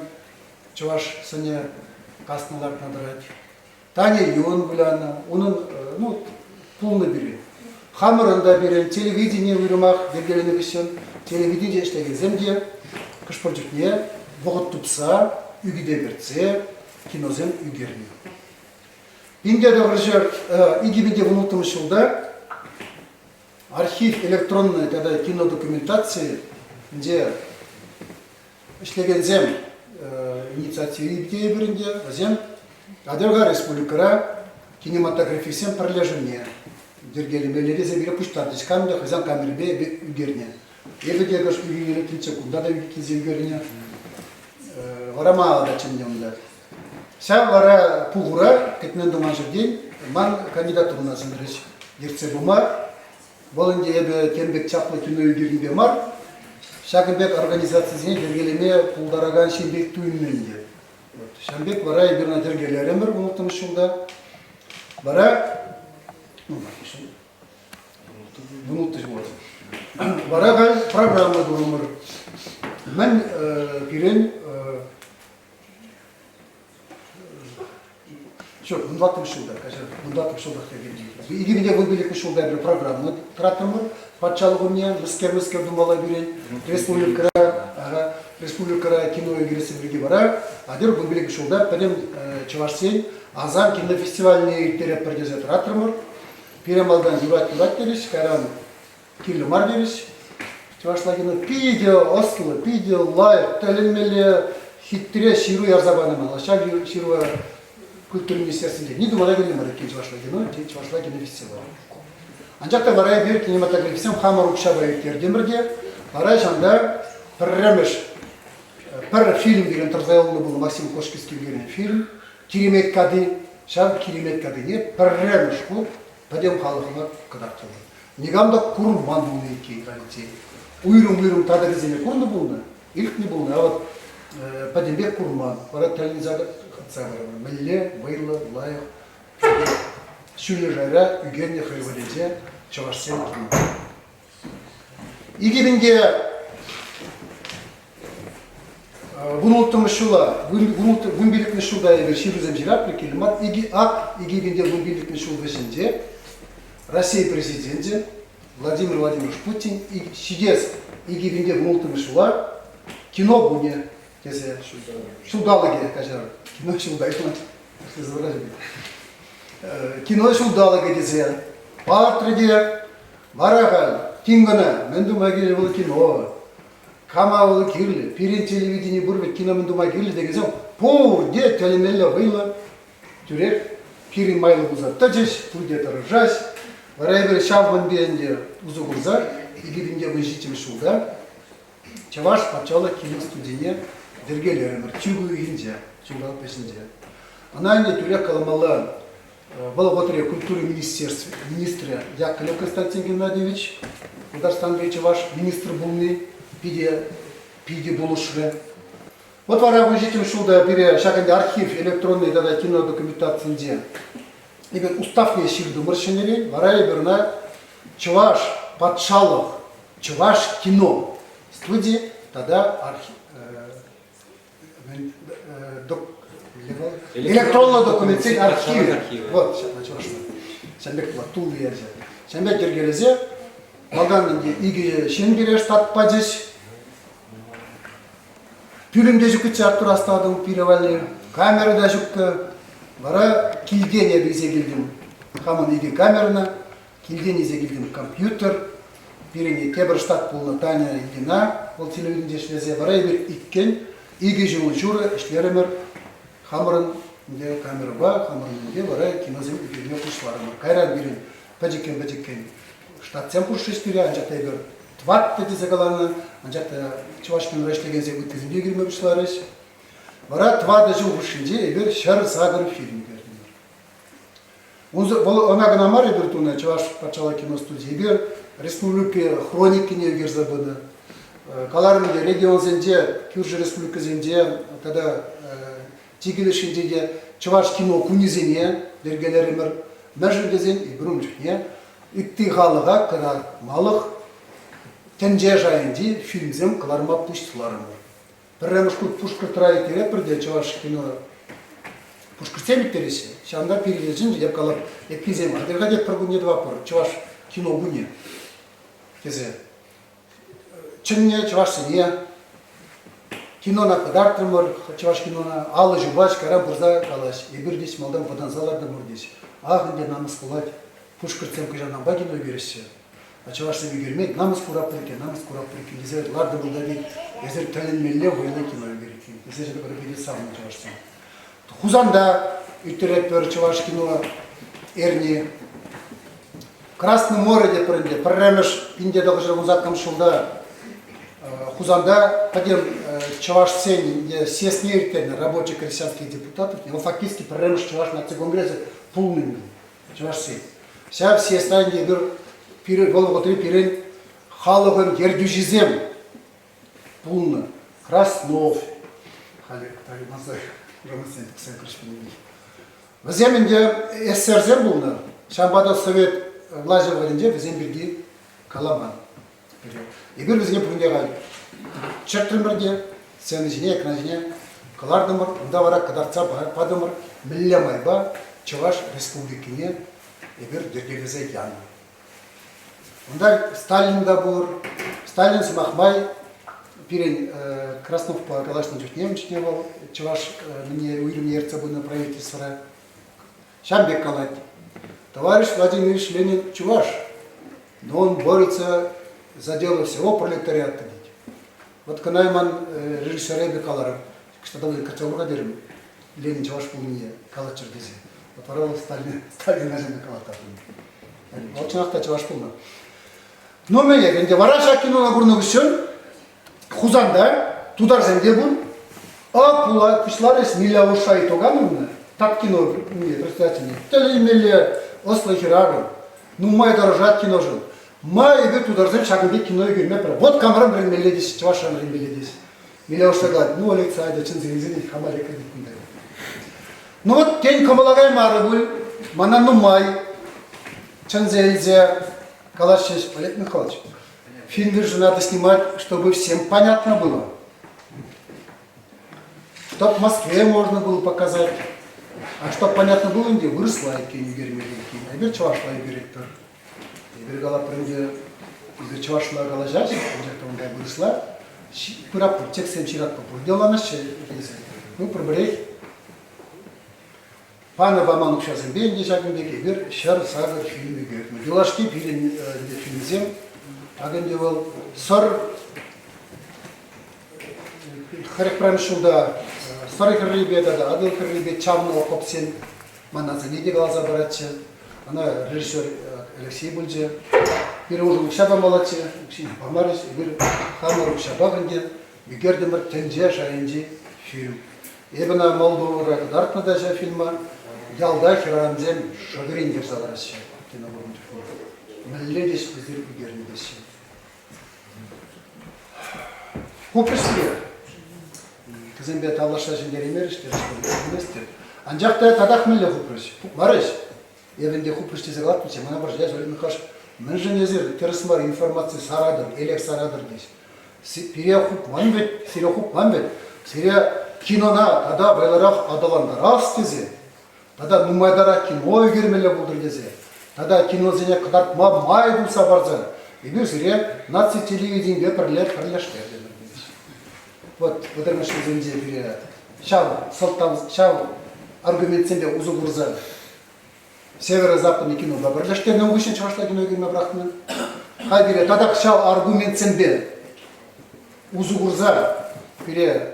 чӑваш сӑнӗ каснӑ лартнӑ тӑрать. Таня Юн вылянӑ, унӑн ну, пулнӑ пире. Хамӑрӑн та пирӗн телевидени уйрӑмах йӗркеленӗ хыҫҫӑн телевиденинче ӗҫлекенсем те хӑш-пӗр чухне вӑхӑт тупса, ӳкӗте кӗртсе киносем ӳкернӗ. 1900 2016 ҫулта архив электронной тата кинодокументацийӗнче ӗҫлекенсем инициативи тейӗпӗр ӗнтӗ, вӗсем Атӑлка республикӑра кинематографистсен пӗрлешӗвне йӗркелемелле тесе пире пуҫтарчӗҫ. Кам та хӑйсен камерипе ӳкернӗ. Эпӗ те кӑшт ӳкереттӗмччӗ, кунта та килсе ӳкернӗ. Вара мала та чӗннӗ унта. Ҫав вара пухура кӗтмен туман ҫӗртен ман кандидатурӑна сӗнрӗҫ ертсе пыма. Вӑл ӗнтӗ эпӗ тем пек чаплӑ кино ӳкернипе мар, ҫакӑн пек организацисене йӗркелеме пултаракан ҫын пек туйӑннӑ ӗнтӗ. Вот. Ҫавӑн пек вара эпир ӑна йӗркелерӗмӗр улттӑмӗш ҫулта. Вара ну, 16 ҫул. Вара халь программа турӑмӑр. Мӗн пирӗн Ҫук, 14 ҫулта, каҫар, 14 ҫултах текен. 2015 ҫулта эпир программа тӑратрӑмӑр патшалӑх умне, мӗскер-мӗскер тумалла пирӗн республикӑра, ага, республикӑра кино ӳкересси пирки вара атьӑр 15 ҫулта пӗтӗм чӑвашсен Асам кинофестивальне ирттеретпӗр тесе тӑратрӑмӑр. Пире малтан юрать-юрать терӗҫ, кайран кирлӗ мар терӗҫ. Чӑвашла кино питӗ ӑслӑ, питӗ лайӑх, тӗлӗнмелле хитре ҫыру ярса панӑ мана. Ҫав ҫырӑва культура министерствинче ни тума та кирлӗ мар иккен чӑвашла кино, чӑвашла кинофестиваль. Анчах та вара эпир кинематографистсем хамӑр укҫапа ирттертӗмӗр те, вара ҫанта пӗрремӗш пӗр фильм пирӗн тӑрса юлнӑ пулнӑ Максим Кошкинский ӳкернӗ фильм «Киремет кати». Ҫав Киремет катине пӗрремӗш хут пӗтӗм халӑхӑма кӑтартрӑмӑр. Никам та курман пулнӑ иккен халиччен. Уйрӑм-уйрӑм татӑкӗсене курнӑ пулнӑ, илтнӗ пулнӑ, а вот пӗтӗмпех курман. Вара тӗлӗнсе хытса кайрӑмӑр. Мӗнле вӑйлӑ, лайӑх, ҫӳллӗ шайра ӳкернӗ хӑй вӑхӑтӗнче чӑвашсем кино. 2000 16 ҫула, 15 ҫулта эпир ҫырусем ҫыратпӑр, кирлӗ мар. Икӗ ак 2015 ҫул вӗҫӗнче Россия Президенчӗ Владимир Владимирович Путин ҫитес 2016 ҫула кино кунӗ тесе ҫулталӑкӗ каҫарӑр. Кино ҫулталӑкӗ. Кино ҫулталӑкӗ тесе палӑртрӗ те вара халь тин кӑна мӗн тума кирлӗ вӑл кино, кама вӑл кирлӗ, пирӗн телевидени пур вӗт кино мӗн тума кирлӗ текенсем пурте тӗлӗнмелле вӑйлӑ тӳрех пирӗн майлӑ пулса тӑчӗҫ, пурте тӑрӑшаҫ. Вара эпир ҫав мӗнпе ӗнтӗ усӑ курса 2017 ҫулта Чӑваш патшалӑх киностудине йӗркелерӗмӗр чӳк уйӑхӗнче, ҫулталӑк вӗҫӗнче. Ӑна ӗнтӗ тӳрех каламалла, вӑл вӑхӑтри культура министрӗ Яковлев Константин Геннадьевич Тутарстанри чӑваш министр пулни питӗ, питӗ пулӑшрӗ. Вот вара 17 ҫулта пире ҫак ӗнтӗ архив электронный тата кино документацинче эпир уставне ҫыртӑмӑр ҫӗнӗрен, вара эпир ӑна Чӑваш патшалӑх чӑваш кино студи тата электронлӑ документсен архивӗ. Вот ҫапла чӑвашла. Ҫавӑн пек пулать, тулли ячӗ. Ҫавӑн пек йӗркелесе малтан ӗнтӗ икӗ ҫын пире штат пачӗҫ. Пӳлӗм те ҫуккӑччӗ Артур астӑватӑп пире валли. Камера та ҫуккӑ. Вара килтен эпӗ илсе килтӗм хамӑн икӗ камерӑна. Килтен илсе килтӗм компьютер. Пирӗн тепӗр штат пулнӑ Таня Ильина, вӑл телевиденинче ӗҫлесе. Вара эпир иккӗн, икӗ ҫул ҫурӑ ӗҫлерӗмӗр. Хамӑрӑн ӗнтӗ камерӑпа, хамӑрӑн ӗнтӗ вара киносем ӳкерме пуҫларӑмӑр. Кайран пирӗн пӗчӗккӗн-пӗчӗккӗн штатсем хушрӗҫ пире, анчах та эпир тӑваттӑ тесе каланӑ, анчах та Чӑваш кинора ӗҫлекенсем ыттисемпе ӳкерме пуҫларӗҫ. Вара тӑватӑ ҫул хушшинче эпир 108 фильм ӳкертӗмӗр. Унсӑр вӑл ӑна кӑна мар эпир тунӑ Чӑваш патшалӑх киностудийӗ. Эпир республика хроникине ӳкерсе пынӑ. Каларӑм ӗнтӗ, регионсенче, кӳршӗ республикӑсенче тата чикӗ леш енче те чӑваш кино кунӗсене йӗркелерӗмӗр. Мӗншӗн тесен эпир ун чухне ытти халӑха кӑтартмалӑх тӗнче шайӗнчи фильмсем кӑларма пуҫларӑмӑр. Пӗрремӗш хут Пушкӑртра ирттеретпӗр те чӑваш кино пушкӑртсем ирттереҫҫӗ. Ҫавӑнта пирӗн чӗнчӗ, эп калап, эпписем, атьӑр-ха тет пӗр кунне тӑватпӑр чӑваш кино кунӗ тесе. Чӗннӗ чӑвашсене кинона кӑтартрӑмӑр, чӑваш кинона алӑ ҫупаҫ, кайран пырса калаҫ. Эпир теҫ малтан вӑтанса лартӑмӑр теҫ. Ах, ӗнтӗ намӑс пулать. Пушкӑртсем кӑҫалтанпа кино ӳкереҫҫӗ. Чӑвашсем ӳкерме намӑс куратпӑр иккен, намӑс куратпӑр иккен тесе лартӑмӑр та тет. Эсир тӗлӗнмелле вӑйлӑ кино ӳкерет тесе ҫакӑ питӗ савӑннӑ чӑвашсем. Хусанта ӳкеретпӗр чӑваш кино эрни. Красное море тетпӗр ӗнтӗ. Пӗрремӗш 1918 ҫулта Хусанта пӗтӗм чӑвашсен съездне ирттернӗ рабочий крестьянских депутатов, вӑл фактически пӗрремӗш чӑваш наци конгресӗ пулнӑ ӗнтӗ. Чӑвашсен. Ҫав съездра ӗнтӗ эпир пирӗн вӑл вӑхӑтри пирӗн халӑхӑн ертӳҫисем пулнӑ. Краснов, халӗ Вӗсем ӗнтӗ эсерсем пулнӑ. Ҫавӑнпа та совет влаҫӗ вӑхӑтӗнче вӗсем пирки каламан. Эпир вӗсене пурне халь чӗртрӗмӗр те сцена ҫине, экран ҫине кӑлартӑмӑр, унта вара кӑтартса патӑмӑр, мӗнле майпа Чӑваш Республикине эпир йӗркелесе янӑ. Унта Сталин та пур. Сталин, сӑмах май, пирӗн Красновпа калаҫнӑ чухне ун чухне вӑл чӑваш мӗне уйрӑмне ертсе пынӑ правительствӑра ҫавӑн пек калать. Товарищ Владимир Ильич Ленин чуваш, но он борется за дело всего пролетариата тет. Вот кӑна ман режиссера эпӗ каларӑм, кӑштата кӗртсе терӗм, Ленин чӑваш пулнине калаччӑр тесе. Вот вара вӑл Сталин, Сталин ачана калаттартӑм. Вӑл чӑнах та чӑваш пулнӑ. Ну, мӗнех, ӗнтӗ вара ҫак кинона курнӑ хыҫҫӑн Хусанта тутарсем те пур. А пула пуҫларӗҫ Миляуша Итогановна, Таткино председательне. Тӗлӗнмелле ӑслӑ хӗрарӑм. Нумай тӑрӑшать киношӑн. Ма эпир тутарсем ҫакӑн пек кино ӳкерме пӗр. Вот камран вӗренмелле теҫ, чӑвашран вӗренмелле теҫ. Миляуша калать, ну, Олег Саадя чӗнсе илсен хама лекрӗ кунта. Ну вот, тен, кӑмӑла каймарӗ пуль. Мана нумай чӗнсе илсе калаҫҫӗ, Олег Михайлович. Фильм же надо снимать, чтобы всем понятно было. Чтоб в Москве можно было показать. А чтоб понятно было, ӗнтӗ вырӑсла иккен ӳкермелле иккен. Эпир чӑвашла ӳкеретпӗр. Эпир калатпӑр ӗнтӗ. Эпир чӑвашла калаҫаҫҫӗ, анчах та унта вырӑсла пыратпӑр, текстсем ҫыратпӑр, пурте ӑнланаҫҫӗ тесе. Ну, пӗр-пӗрех панӑ паман укҫасемпе ӗнтӗ ҫакӑн пек эпир 108 фильм ӳкертӗмӗр. Юлашки пирӗн ӗнтӗ фильмсем, ак ӗнтӗ вӑл Сӑр 41 ҫулта Сӑр хӗррипе тата Атӑл хӗррипе чавнӑ окопсем Манасене те каласа паратчӗ. Ӑна режиссер Алексей пулчӗ. Пирӗн уншӑн укҫа памаллаччӗ, укҫине памарӗҫ. Эпир хамӑр укҫапах ӗнтӗ ӳкертӗмӗр тӗнче шайӗнчи фильм. Эпӗ ӑна Молдовӑра кӑтартнӑ та ҫав фильма. Ялта хӗрарӑмсем шӑкӑрин кӗрсе лараҫҫӗ кино курнӑ чухне. Мӗнле те эсир ӳкернӗ теҫҫӗ. Хупрӗҫ-ҫке. Вӗсемпе тавлашса ҫӗнтереймерӗҫ те, Анчах та татах мӗнле хупрӗҫ? Хупмарӗҫ. Эпӗ ӗнтӗ хупрӗҫ тесе калаттӑмччӗ, мана вӑрҫа Олег Михайлович, мӗншӗн эсир тӗрӗс мар информаци саратӑр, элек саратӑр теҫ. Пире хупман вӗт, сире хупман вӗт. Сире кинона тата вӑйлӑрах аталантарас тесе тата нумайтарах кино ӳкермелле пултӑр тесе тата киносене кӑтартма май туса парса эпир сире наци телевиденипе пӗрле пӗрлештернӗ. Вот вӑтӑрмӗш ҫулсенче пире ҫав сӑлтав, ҫав аргументсемпе усӑ курса северо-западный кинопа пӗрлештернӗ хыҫҫӑн чӑвашла кино ӳкерме пӑрахнӑ. Халь пире татах ҫав аргументсемпе усӑ курса пире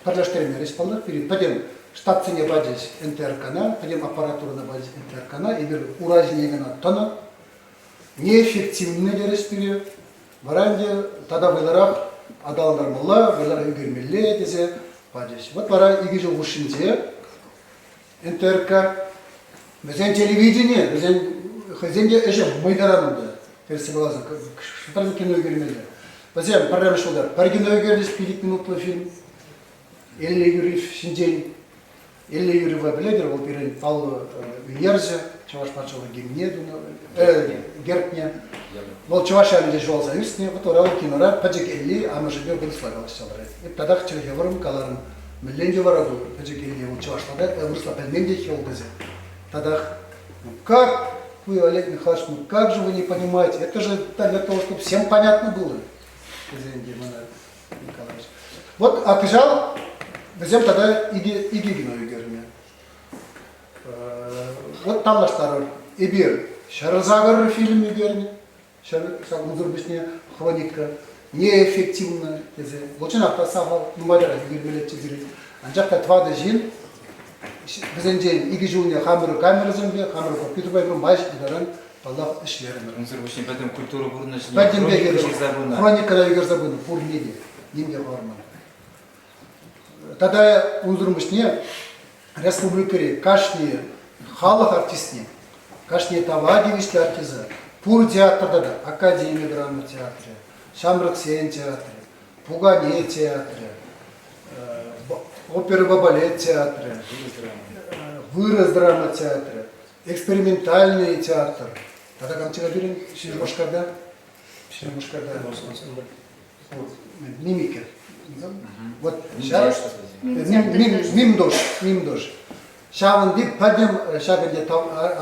пӗрлештермерӗҫ паллах, пире пӗтӗм штатсене пачӗҫ НТРКна, пӗтӗм аппаратурӑна пачӗҫ НТРКна, эпир ура ҫине кӑна тӑнӑ. Неэффективный терӗҫ пире. Вара ӗнтӗ тата вӑйлӑрах аталантармалла, вӑйлӑрах ӳкермелле тесе пачӗҫ. Вот вара икӗ ҫул хушшинче НТРК вӗсен телевидени, вӗсен хӑйсен те ӗҫӗ мӑйтаран унта. Тӗрӗссе каласан, шутаран кино ӳкермелле. Вӗсем пӗрремӗш ҫулта пӗр кино ӳкерчӗҫ, 5 минутлӑ фильм. Элли Юрьев ҫинчен. Элли Юрьева пӗлетӗр, вӑл пирӗн паллӑ ӳнерҫӗ, Чӑваш патшалӑх гимнне тунӑ, гербне. Вӑл чӑваш ялӗнче ҫуралса ӳснӗ, вот вара вӑл кинора пӗчӗк Элли амӑшӗпе вырӑсла калаҫса ларать. Эп татах чӗлхе вӑрӑм каларӑм. Мӗнле ӗнтӗ вара ку пӗчӗк Элли, вӑл чӑвашла та, вырӑсла пӗлмен те хӗл тесе. Татах, ну как вы, Олег Михайлович, ну как же вы не понимаете, это же для того, чтобы всем понятно было, тесе ӗнтӗ мана Николаевич. Вот, а кӑҫал вӗсем тата икӗ кино ӳкернӗ. Вот танлаштарӑр. Эпир 108 фильм ӳкернӗ. Унсӑр пуҫне хроника неэффективно тесе. Вӑл чӑнах та сахал, нумайтарах ӳкермеллеччӗ сирӗн. Анчах та тӑватӑ ҫын вӗсенчен икӗ ҫулне хамӑр камерӑсемпе, хамӑр компьютерпа эпир май ҫитнӗ таран, паллах, ӗҫлерӗмӗр. Унсӑр пуҫне пӗтӗм культура пурнӑҫне Пӗтӗмпех ҫырса пынӑ. Хроникӑна ӳкерсе пынӑ пурне те. Ним те хӑварман. Тата унсӑр пуҫне республикӑри кашни халӑх артистне, кашни тава тивӗҫлӗ артиста пур театрта та академи драма театрӗ, ҫамрӑксен театрӗ, пукане театрӗ, оперӑпа балет театрӗ, вырӑс драма театрӗ, экспериментальный театр. Тата кам пирӗн Шупашкарта? Шупашкарта. Мимика. Вот ҫав мимдош, мимдош. Ҫавӑнти пӗтӗм ҫак ӗнтӗ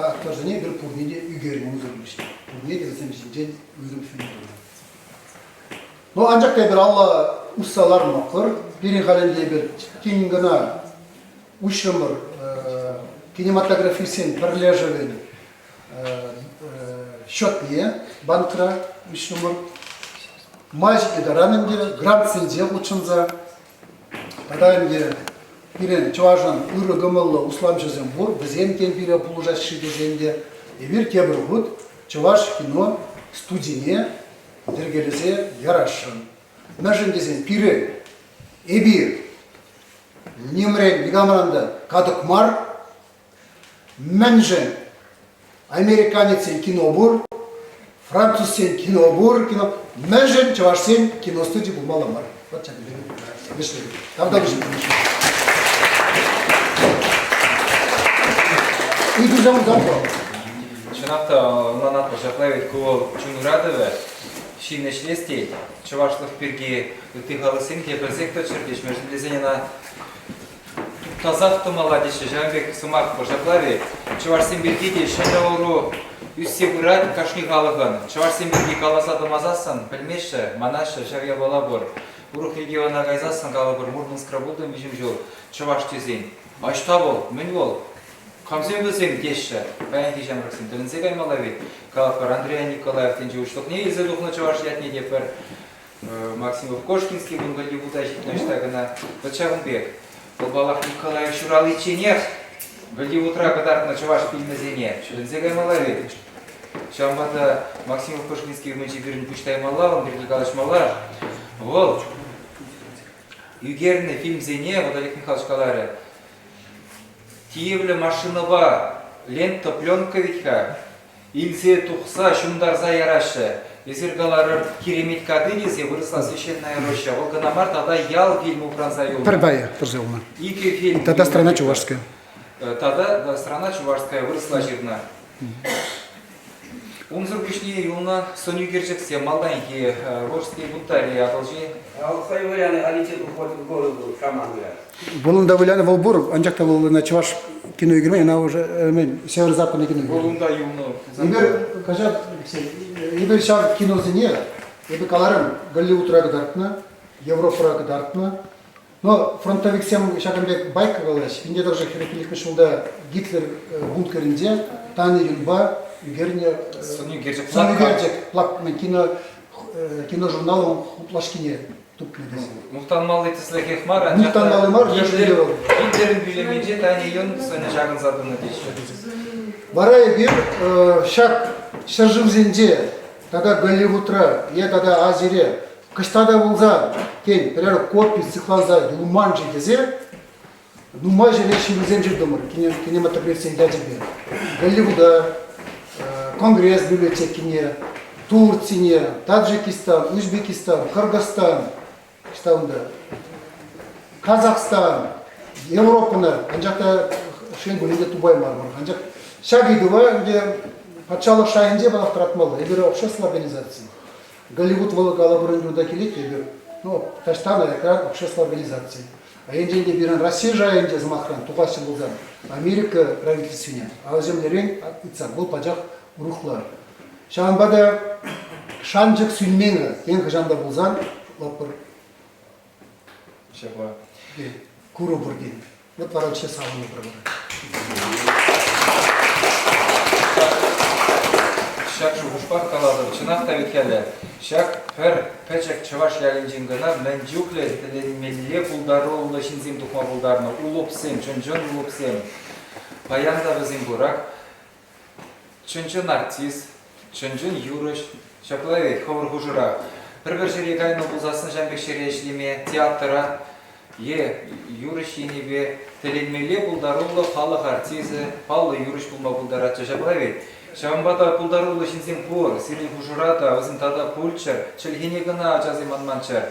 актерсене эпир пурне те ӳкернӗ унсӑр пуҫне. Пурне те вӗсем ҫинчен уйрӑм фильм тунӑ. Ну, анчах та эпир алла усса лармӑпӑр. Пирӗн халь ӗнтӗ эпир тин кӑна уҫрӑмӑр кинематографистсен пӗрлешӗвӗн счетне банкра уҫрӑмӑр. Май ҫитнӗ таран ӗнтӗ грантсенче хутшӑнса тата ӗнтӗ пирӗн чӑвашӑн ырӑ кӑмӑллӑ усламҫӑсем пур, вӗсем тен пире пулӑшаҫҫӗ тесен те эпир тепӗр хут чӑваш кино студине йӗркелесе ярасшӑн. Мӗншӗн тесен пирӗн эпир нимрен никамран та катӑк мар, Мӗншӗн американецсен кино пур, французсен кино пур, кино. Мӗншӗн чӑвашсен киностуди пулмалла мар? Вот ҫакӑн пек вӗҫлетӗп. Тавтапуҫ. Ыйтусем унтан Чӑнах та ӑнланатпӑр ҫапла вӗт ку вӑл чун ыратӑвӗ. Ҫын ӗҫлес тет, чӑвашлӑх пирки ытти халӑхсем те пӗлсех тӑччӑр теҫ, мӗншӗн тесен ӑна Туптасах тӑмалла теҫҫӗ ҫавӑн пек сӑмах пур. Ҫапла-и? Чӑвашсем пирки те ҫӗнӗ ӑру. Ӳссе пырать кашни халӑхӑн. Чӑвашсем пирки каласа тӑмасассӑн пӗлмеҫҫӗ, манаҫҫӗ, ҫав япала пур. Урӑх региона кайсассӑн калӑпӑр, Мурманскра пултӑм виҫӗм ҫул, чӑваш тесен. Ӑҫта вӑл? Мӗн вӑл? Камсем вӗсем теҫҫӗ. Паянхи ҫамрӑксем тӗлӗнсе каймалла вӗт. Калӑпӑр, Андриян Николаев тӗнче уҫлӑхне илсе тухнӑ чӑваш ятне те пӗр Максимов Кошкинский кун Голливуда ҫитнӗ ӑҫта кӑна. Вӑт ҫавӑн пек. Вӑл, паллах, Николаев ҫураличченех Голливудра кӑтартнӑ чӑваш фильмӗсене тӗлӗнсе каймалла вӗт. Ҫавӑнпа та Максимов Кошкинский умӗнче пирӗн пуҫ таймалла, ун пирки калаҫмалла. Вӑл ӳкернӗ фильмсене, вот Олег Михайлович каларӗ, тиевлӗ машинӑпа лента, пленка вӗт-ха, илсе тухса ҫунтарса яраҫҫӗ. Эсир каларӑр, Киремет кати тесе вырӑсла священная роща. Вӑл кӑна мар, тата ял фильм упранса юлнӑ. Пӗр пайӗ тӑрса юлнӑ. Икӗ фильм. Тата «Страна чувашская». Тата «Страна чувашская» вырӑсла ҫырнӑ. Унсӑр пуҫне юлнӑ сӑнӳкерчӗксем малтанхи Волжские бунтари Атӑлҫи. Хӑй вылянӑ Алитет уходит в городу шаман вылять. Вӑл унта вылянӑ вӑл пур, анчах та вӑл ӑна чӑваш кино ӳкермен, ӑна уже мӗн, северо-западный кино Вӑл унта юлнӑ. Эпир, каҫар, Алексей, эпир ҫав киносене, эпӗ каларӑм, Голливудра кӑтартнӑ, Европӑра кӑтартнӑ. Но фронтовиксем ҫакӑн пек байка калаҫ, 1945 ҫулта Гитлер бункерӗнче Таня Юнпа ӳкернӗ сӑнӳкерчӗк сӑнӳкерчӗк кино киножурналӑн хуплашкине тупнӑ тесе. Мухтанмалли тӗслӗхех мар, анчах Мухтанмалли мар, Гитлер, Гитлерӗн пӳлӗмӗнче Таня Юн сӑнӗ ҫакӑнса тӑнӑ теҫҫӗ. Вара эпир ҫак ҫӗршывсенче тата Голливудра е тата Азире кӑҫта та пулсан, тен, пӗрер копи сыхланса юлман-ши тесе нумай ҫӗре ҫырусем ҫыртӑмӑр кинематографсен ячӗпе. Голливуда, Конгресс библиотекине, Турцине, Таджикистан, Узбекистан, Кыргызстан, ӑҫта унта, Казахстан, Европӑна, анчах та шел пулин те тупаймарӑмӑр. Анчах ҫак ыйтӑва ӗнтӗ патшалӑх шайӗнче паллах тӑратмалла. Эпир общество организацийӗ. Голливуд вӑл калӑпӑр ӗнтӗ килет эпир, ну, таҫтан аякран общество организацийӗ. А енчен те пирӗн Россия шайӗнче, сӑмахран, тухаҫҫӗ пулсан, Америка правительствине, а вӗсемлерен ыйтсан, вӑл пачах урӑхла. Ҫавӑнпа та шанчӑк сӳнмен-ха, тен хӑҫан та пулсан шутлатпӑр. Ҫапла. Курӑпӑр тен. Вот вара вообще савӑнӑпӑр вара. Ҫак шухӑшпах калатӑп, чӑнах та вӗт халӗ ҫак пӗр пӗчӗк чӑваш ялӗнчен кӑна мӗн чухлӗ тӗлӗнмелле пултаруллӑ ҫынсем тухма пултарнӑ. Улӑпсем, чӑн-чӑн улӑпсем. Паян та вӗсем пурах. Чӑн-чӑн артист, чӑн-чӑн юрӑҫ. Ҫапла вӗт хӑвӑр хушӑра пӗр-пӗр ҫӗре кайнӑ пулсассӑн ҫавӑн пек ҫӗре ӗҫлеме, театра е юрӑҫ енӗпе тӗлӗнмелле пултаруллӑ халӑх артисчӗ, паллӑ юрӑҫ пулма пултаратчӗ ҫапла вӗт. Ҫавӑнпа та пултаруллӑ ҫынсем пур, сирӗн хушӑра та вӗсем тата пулччӑр, чӗлхене кӑна ачасем ан манччӑр.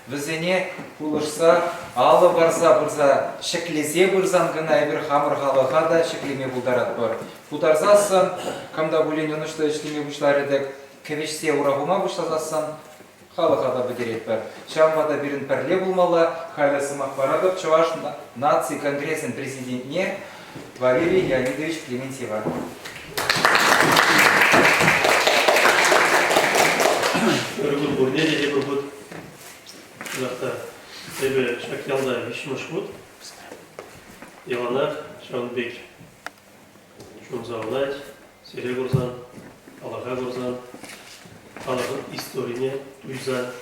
Вӗсене пулӑшса, алӑ парса пырса, ҫӗклесе пырсан кӑна эпир хамӑр халӑха та ҫӗклеме пултаратпӑр. Путарсассӑн, кам та пулин ӑнӑҫлӑ ӗҫлеме пуҫларӗ-тӗк, кӗвӗҫсе ура хума пуҫласассӑн, халӑха та пӗтеретпӗр. Ҫавӑнпа та пирӗн пӗрле пулмалла. Халӗ сӑмах паратӑп Чӑваш наци конгресӗн президентне Валерий Леонидович Клементьева. Ырӑ кун пурне те тепӗр хут. Чӑнах та, эпӗ ҫак ялта виҫҫӗмӗш хут. Яланах ҫавӑн пек чун савӑнать, сире курсан, халӑха курсан, халӑхӑн историне туйса.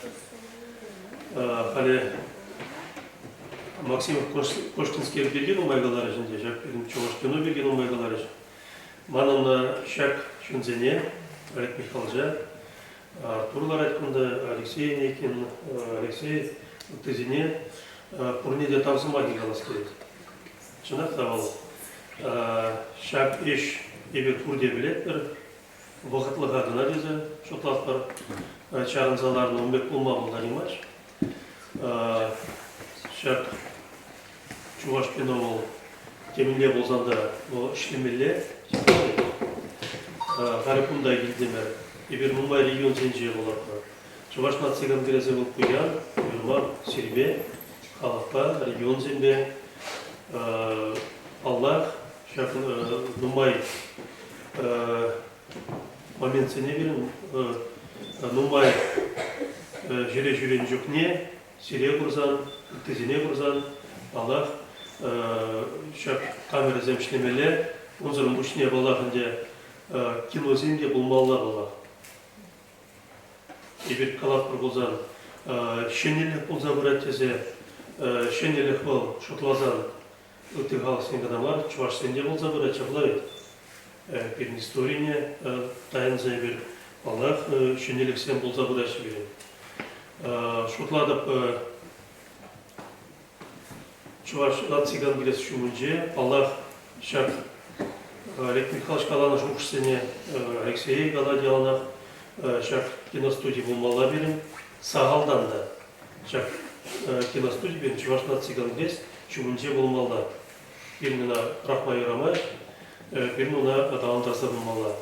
Халӗ Максим Кошкинский пирки нумай каларӗҫ ӗнтӗ, ҫак пирӗн чӑваш кино пирки нумай каларӗҫ. Манӑн ҫак ҫынсене, Олег Михайловича, Артур ларать кунта, Алексей Никин, Алексей ыттисене пурне те тав сӑмахӗ калас килет. Чӑнах та вӑл ҫак ӗҫ эпир пурте пӗлетпӗр, вӑхӑтлӑха кӑна тесе шутлатпӑр. Чарӑнса ларнӑ ун пек пулма пултараймасть. Ҫак Чӑваш кино вӑл темӗнле пулсан та вӑл ӗҫлемелле. Халӗ кунта килтӗмӗр. Эпир нумай регионсенче пулатпӑр. Чӑваш наци конгресӗ вӑл пуян, уйрӑмах сирпе, халӑхпа, регионсемпе. Паллах, ҫак нумай. Моментсене пирӗн нумай ҫӗре ҫӳренӗ чухне сире курсан, ыттисене курсан, паллах, ҫак камерӑсем ӗҫлемелле. Унсӑрӑн пуҫне, паллах ӗнтӗ, киносем те пулмалла, паллах. Эпир калатпӑр пулсан, ҫӗнӗлӗх пулса пырать тесе, ҫӗнӗлӗх вӑл шутласан ытти халӑхсен кӑна мар, чӑвашсен те пулса пырать ҫапла вӗт. Пирӗн историне таянса эпир, паллах, ҫӗнӗлӗхсем пулса пыраҫҫӗ пирӗн. Шутлатӑп, Чӑваш наци конгресс ҫумӗнче, паллах, ҫак Олег Михайлович каланӑ шухӑшсене Алексей калать яланах, ҫак киностуди пулмалла пирӗн, сахалтан та ҫак киностуди пирӗн Чӑваш наци конгресс ҫумӗнче пулмалла. Пирӗн ӑна пӑрахма юрамасть, пирӗн ӑна аталантарса пымалла.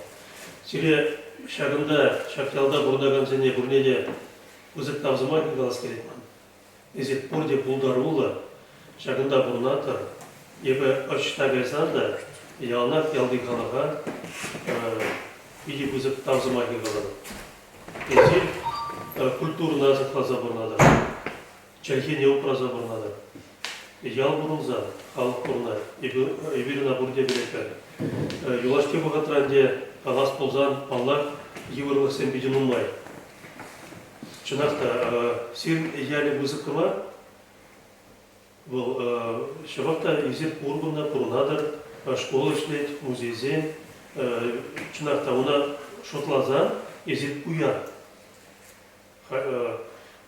Сире ҫакӑнта, ҫак ялта пурӑнакансене пурне те пысӑк тав сӑмахӗ калас килет ман. Эсир пурте пултаруллӑ, ҫакӑнта пурӑнатӑр. Эпӗ ӑҫта кайсан та яланах ялти халӑха питӗ пысӑк тав сӑмахӗ калатӑп. Эсир культурӑна сыхласа пурӑнатӑр, чӗлхене упраса пурӑнатӑр. Ял пурӑнсан халӑх пурӑнать. Эпир ӑна пурте пӗлетпӗр. Юлашки вӑхӑтра ӗнтӗ калас пулсан, паллах, йывӑрлӑхсем питӗ нумай. Чӑнах та, сирӗн ялӗ пысӑк мар. Вӑл ҫапах та эсир пур кунта пурӑнатӑр, школ ӗҫлет, музейсем. Чӑнах та, ӑна шутласан эсир пуян.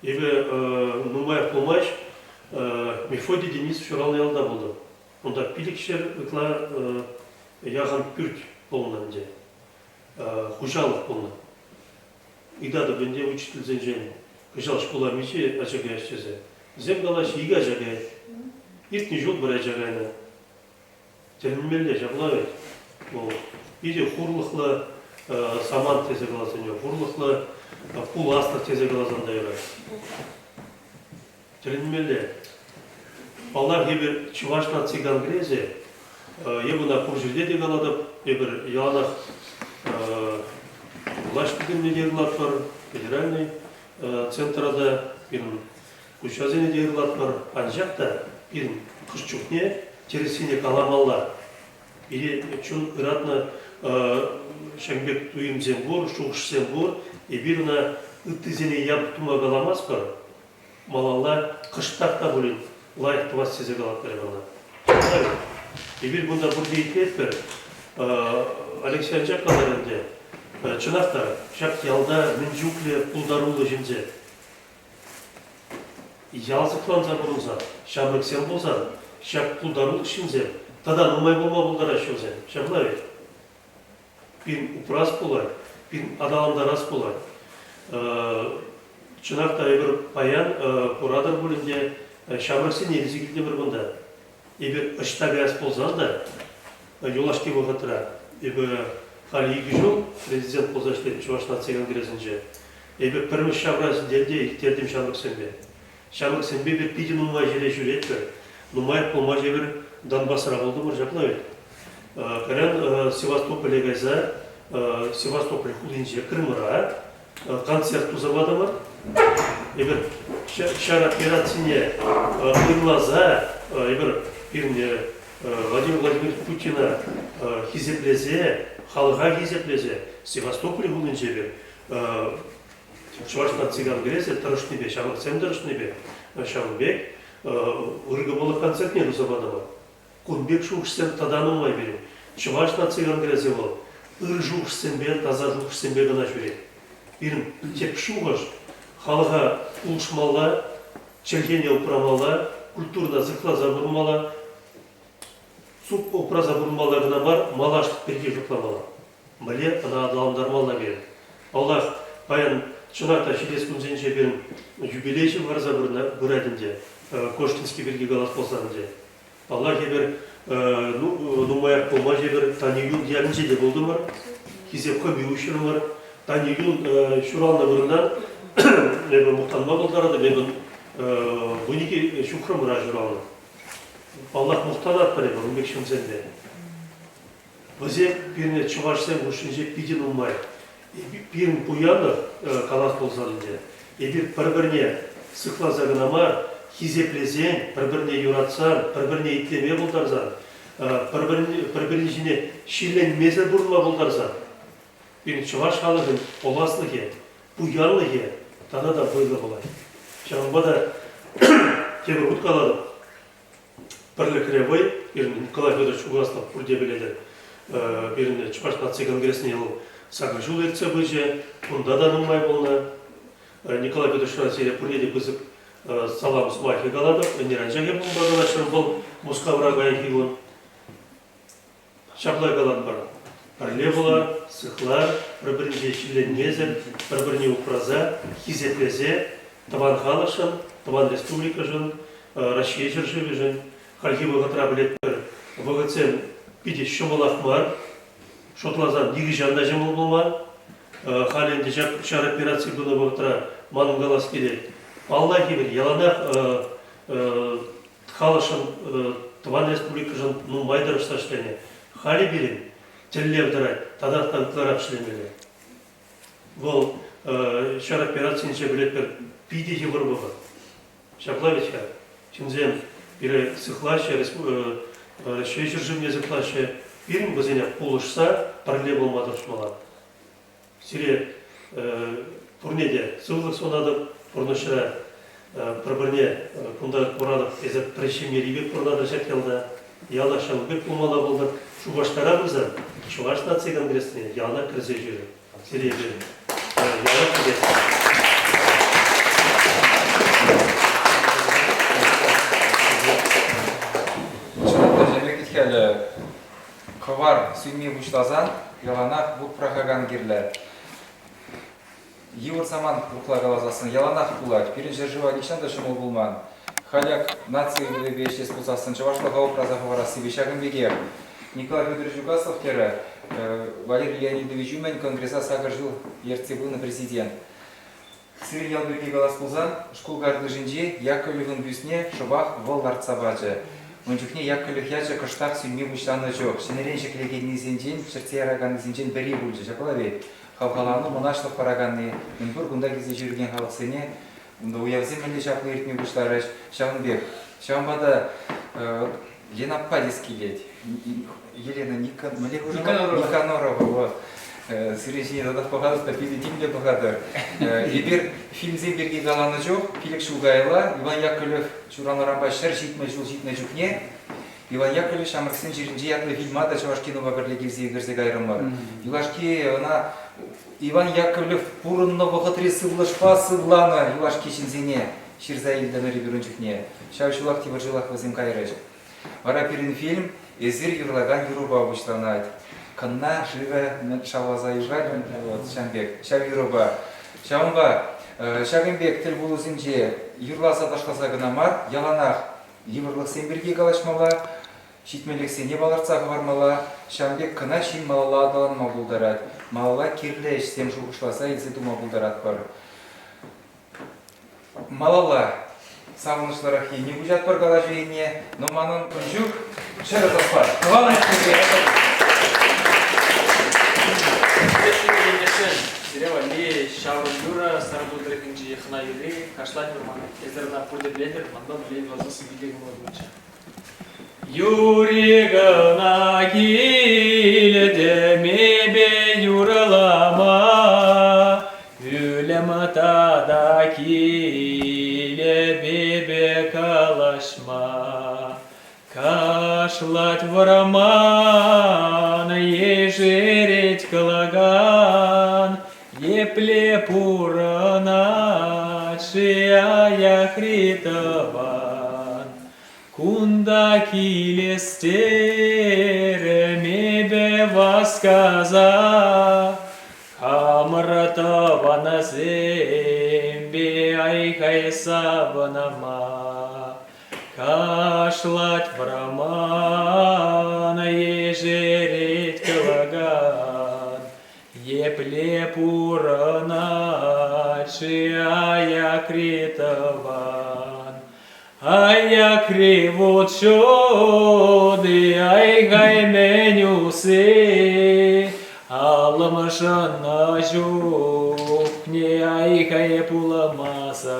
Эпӗ нумаях пулмасть Мефодий Денисов ҫуралнӑ ялта пултӑм. Унта 500 ытла яхӑн пӳрт пулнӑ ӗнтӗ, хуҫалӑх пулнӑ. Ыйтатӑп ӗнтӗ учительсенчен, кӑҫал шкула миҫе ача каяс тесе. Вӗсем калаҫҫӗ, икӗ ача каять. Иртнӗ ҫул пӗр ача кайнӑ. Тӗлӗнмелле ҫапла вӗт. Вӑл питӗ хурлӑхлӑ самант тесе каласан, хурлӑхлӑ пуласлӑх тесе каласан та юрать. Тӗлӗнмелле. Паллах, эпир Чӑваш наци конгресӗ, эп ӑна пур ҫӗрте те калатӑп, эпир яланах влаҫ тытӑмне те ырлатпӑр, федеральный центра та, пирӗн хуҫасене те ырлатпӑр. Анчах та пирӗн хӑш чухне тӗрӗссине каламалла. Пире чун ыратнӑ ҫакӑн пек туйӑмсем пур, шухӑшсем пур. Эпир ӑна ыттисене япӑх тума каламастпӑр, малалла кӑштах та пулин лайӑх тӑвас тесе калатпӑр ӑна. Эпир кунта пурте итлетпӗр. Алексей Анчак каларӗ ӗнтӗ, чӑнах та ҫак ялта мӗн чухлӗ пултаруллӑ ҫынсем. Ял сыхланса пурӑнсан, ҫамрӑксем пулсан ҫак пултарулӑх ҫынсем тата нумай пулма пултараҫҫӗ вӗсем. Ҫапла вӗт? Пин упрас пулать, пин аталантарас пулать. Чӑнах та эпир паян куратӑр пуль ӗнтӗ, ҫамрӑксене илсе килтӗмӗр кунта. Эпир ӑҫта каяс пулсан та юлашки вӑхӑтра эпӗ халӗ икӗ ҫул президент пулса ӗҫлетӗп Чӑваш наци конгресӗнче. Эпӗ пӗрмӗш ҫавра сӗтелте ирттертӗм ҫамрӑксемпе. Ҫамрӑксемпе эпир питӗ нумай ҫӗре ҫӳретпӗр. Нумаях пулмасть эпир Донбасра пултӑмӑр, ҫапла вӗт. Кайран Севастополе кайса Севастополь хулинче, Крымра концерт туса патӑмӑр. Эпир ҫар операцине ырласа эпир пирӗн Владимир Владимирович Путина хисеплесе, халӑха хисеплесе Севастополь хулинче эпир Чӑваш наци конгресӗ тӑрӑшнипе, ҫамрӑксем тӑрӑшнипе ҫавӑн пек ыркӑмӑллӑх концертне туса патӑмӑр. Кун пек шухӑшсем тата нумай пирӗн. Чӑваш наци конгресӗ вӑл ыр шухӑшсемпе, таса шухӑшсемпе кӑна ҫӳрет. Пирӗн тӗп шухӑш халӑха пулӑшмалла, чӗлхене упрамалла, культурӑна сыхласа пурӑнмалла, упраса пурӑнмалла кӑна мар, малашлӑх пирки шутламалла. Мӗнле ӑна аталантармалла пирӗн? Паллах, паян чӑнах та ҫитес кунсенче пирӗн юбилей ҫывхарса пырать ӗнтӗ, Кошкинский пирки калас пулсан ӗнтӗ. Паллах, эпир ну, нумаях пулмасть эпир Тани Юн ялӗнче те пултӑмӑр, хисеп хӑми уҫрӑмӑр. Тани Юн ҫуралнӑ вырӑнтан эпӗ мухтанма пултаратӑп, эпӗ 12 ҫухрӑмра ҫуралнӑ. Паллах, мухтанатпӑр эпир ун пек ҫынсемпе. Вӗсем пирӗн чӑвашсем хушшинче питӗ нумай. Пирӗн пуянлӑх, калас пулсан ӗнтӗ, эпир пӗр-пӗрне сыхласа кӑна мар, хисеплесен, пӗр-пӗрне юратсан, пӗр-пӗрне итлеме пултарсан, пӗр-пӗрин ҫине ҫилленмесӗр пурӑнма пултарсан, пирӗн чӑваш халӑхӗн пуласлӑхӗ, пуянлӑхӗ тата та вӑйлӑ пулать. Ҫавӑнпа та тепӗр хут калатӑп, Пӗрлӗхре вӑй, пирӗн Николай Федорович Угаслов пурте пӗлетӗр, пирӗн Чӑваш наци конгресне вӑл сакӑр ҫул ертсе пычӗ, унта та нумай пулнӑ. Николай Федоровичран сире пурне те пысӑк салам сӑмахӗ калатӑп. Ӗнер анчах эпӗ унпа калаҫрӑм, вӑл Мускавра паянхи кун. Ҫапла калатпӑр: пӗрле пулар, сыхлар, пӗр-пӗринчен ҫилленмесӗр, пӗр-пӗрне упраса, хисеплесе тӑван халӑхшӑн, тӑван республикӑшӑн, Раҫҫей ҫӗршывӗшӗн хальхи вӑхӑтра пӗлетпӗр, вӑхӑтсем питӗ ҫӑмӑлах мар. Шутласан нихӑҫан та ҫӑмӑл пулман. Халӗ ӗнтӗ ҫак ҫар операцийӗ пынӑ вӑхӑтра манӑн калас килет, паллах, эпир яланах халӑхшӑн, тӑван республикӑшӑн нумай тӑрӑшса ӗҫленӗ. Халӗ пирӗн тӗллев тӑрать татах та ытларах ӗҫлемелле. Вӑл ҫар операцийӗнче пӗлетпӗр, питӗ йывӑр вӑхӑт. Ҫапла вӗт-ха, ҫынсем пире сыхлаҫҫӗ, Раҫҫей ҫӗршывне сыхлаҫҫӗ. Пирӗн вӗсене пулӑшса пӗрле пулма тӑрӑшмалла. Сире пурне те сывлӑх сунатӑп, пурнӑҫра пӗр-пӗрне кунта куратӑп, эсӗ пӗр ҫемьери пек пурӑнатӑр ҫак ялта. Яла ҫавӑн пек пулмалла пултӑр. Шупашкара пырсан Чӑваш наци конгресне яланах кӗрсе ҫӳрӗр. Сире эпир яланах кӗтетпӗр. Чӑнах та ҫемье халӗ Кӑвар сӳнме пуҫласан яланах вут пӑрахакан кирлӗ. Йывӑр самант урӑхла каласассӑн яланах пулать. Пирӗн ҫӗршыва нихҫан та ҫӑмӑл пулман. Халь ак наци ыйтӑвӗпе ӗҫлес пулсассӑн чӑвашлӑха упраса хӑварассипе ҫакӑн пекех. Николай Федорович Угаслов терӗ, Валерий Леонидович умӗн Конгреса сакӑр ҫул ертсе пынӑ президент. Сирӗн ял пирки калас пулсан, шкул картишӗнчи Яковлевӑн бюстне шӑпах вӑл лартса пачӗ. Ун чухне Яковлев ячӗ кӑштах сӳнме пуҫланӑ чух ҫӗнӗрен ҫӗклекеннисенчен, чӗртсе яраканнисенчен пӗри пулчӗ. Ҫапла вӗт? Хавхалану, мӑнаҫлӑх параканни, мӗнпур кунта килсе ҫӳрекен халӑхсене унта уявсем мӗнле чаплӑ иртме пуҫларӗҫ, ҫавӑн пек. Ҫавӑнпа та Лена аппа тес килет. Елена Никонорова, вот. Сирӗн ҫине татах пӑхатӑп та питӗ тимлӗ пӑхатӑр. Эпир фильмсем пирки каланӑ чух 5 ҫул каялла Иван Яковлев ҫуралнӑранпа 170 ҫул ҫитнӗ чухне Иван Яковлев Ҫамрӑксен чирӗнче ятлӑ фильма та Чӑваш кинопа пӗрле килсе ӳкерсе кайрӑмӑр. Юлашки ӑна Иван Яковлев пурӑннӑ вӑхӑтри сывлӑшпа сывланӑ юлашки ҫынсене ҫырса илтӗмӗр эпир ун чухне. Ҫав ҫулах тепӗр ҫулах вӗсем кайрӗҫ. Вара пирӗн фильм «Эсир юрлакан юрӑпа» пуҫланать. Кӑнна шывӗ шавласа юхать, вот ҫавӑн пек, ҫав юрӑпа. Ҫавӑнпа ҫакӑн пек тӗлпулусенче юрласа-ташласа кӑна мар, яланах йывӑрлӑхсем пирки калаҫмалла, ҫитменлӗхсене палӑртса хӑвармалла, ҫавӑн пек кӑна ҫын малалла аталанма пултарать, малалла кирлӗ ӗҫсем шухӑшласа илсе тума пултаратпӑр. Малалла савӑнӑҫлӑрах енне куҫатпӑр калаҫу енне, но манӑн кун ҫук чӗрӗ саспа. Тӑван ӗҫсемпе Ентешсем, сире валли ҫаврӑм юрӑ Сарӑту тӑрӑхӗнчи хӑна юрри Кашлать вӑрман. Эсир ӑна пурте пӗлетӗр, манпа пӗрле юрласа питӗ кӑмӑллӑ пулчӗ. Юри кӑна килтӗм эпӗ юрлама, Ӳлӗм тата килӗп эпӗ калаҫма. Кашлать вӑрман, ешерет кӑлакан, Епле пурӑнать-ши аякри тӑван? Кунта килес терӗм эпӗ васкаса, Хамӑр тӑвансемпе ай-хай савӑнма. Кашлать вӑрман, ешерет кӑлакан, Епле пурӑнать-ши аякри тӑван? Аякри вут ҫути, ай-хай мӗн усси, Аллӑмшӑннӑ чухне ай-хай пулмасан.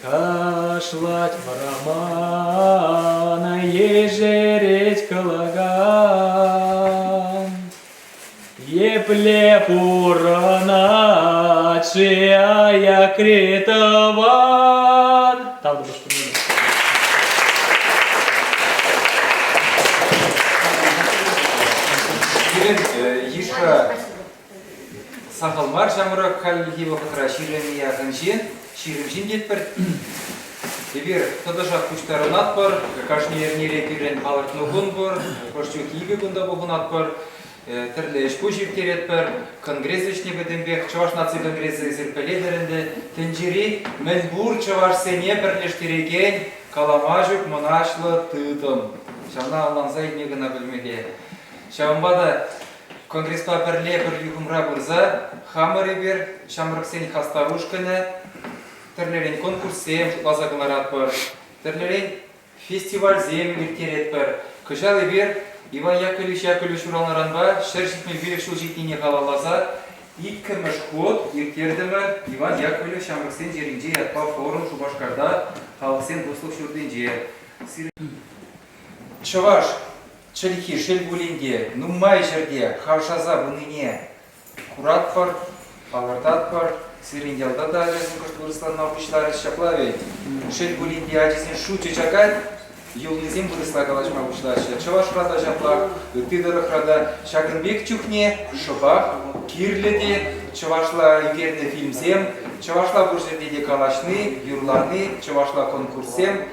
Кашлать вӑрман, ешерет кӑлакан. Епле пурӑнать-ши аякри тӑван? Тав Пирӗн йышра сахал мар ҫамрӑк хальхи вӑхӑтра 20 яхӑн ҫын, 20 ҫын тетпӗр. Эпир тӑтӑшах пуҫтарӑнатпӑр, кашни эрнере пирӗн палӑртнӑ кун пур, хӑш чух икӗ кунта пухӑнатпӑр. Тӗрлӗ ӗҫ-пуҫ ирттеретпӗр. Конгресс ӗҫне пӗтӗмпех Чӑваш наци конгресӗ эсир пӗлетӗр ӗнтӗ. Тӗнчери мӗнпур чӑвашсене пӗрлештерекен калама ҫук мӑнаҫлӑ тытӑм. Ҫавна ӑнланса илме кӑна пӗлмелле. Ҫавӑнпа та конгреспа пӗрле пӗр юхӑмра пырса хамӑр эпир ҫамрӑксен хастар ушкӑнӗ тӗрлӗрен конкурссем шутласа кӑларатпӑр, тӗрлӗрен фестивальсем ирттеретпӗр. Кӑҫал эпир Иван Яковлевич Яковлев ҫуралнӑранпа 175 ҫул ҫитнине халалласа иккӗмӗш хут ирттертӗмӗр Иван Яковлев ҫамрӑксен чӗринче ятпа форум Шупашкарта Халӑхсен туслӑх ҫуртӗнче. Чӑваш чӗлхи, шел пулин те, нумай ҫӗрте хавшаса пынине Куратпӑр, палӑртатпӑр, сирӗн ялта та ачасем кӑшт вырӑсланма пуҫларӗҫ ҫапла вӗт. Шел пулин те ачасен шучӗ чакать, юлнисем вырӑсла калаҫма пуҫлаҫҫӗ. Чӑвашра та ҫаплах, ытти тӑрӑхра та ҫакӑн пек чухне шӑпах кирлӗ те чӑвашла ӳкернӗ фильмсем, чӑвашла пур ҫӗрте те калаҫни, юрлани, чӑвашла конкурссем.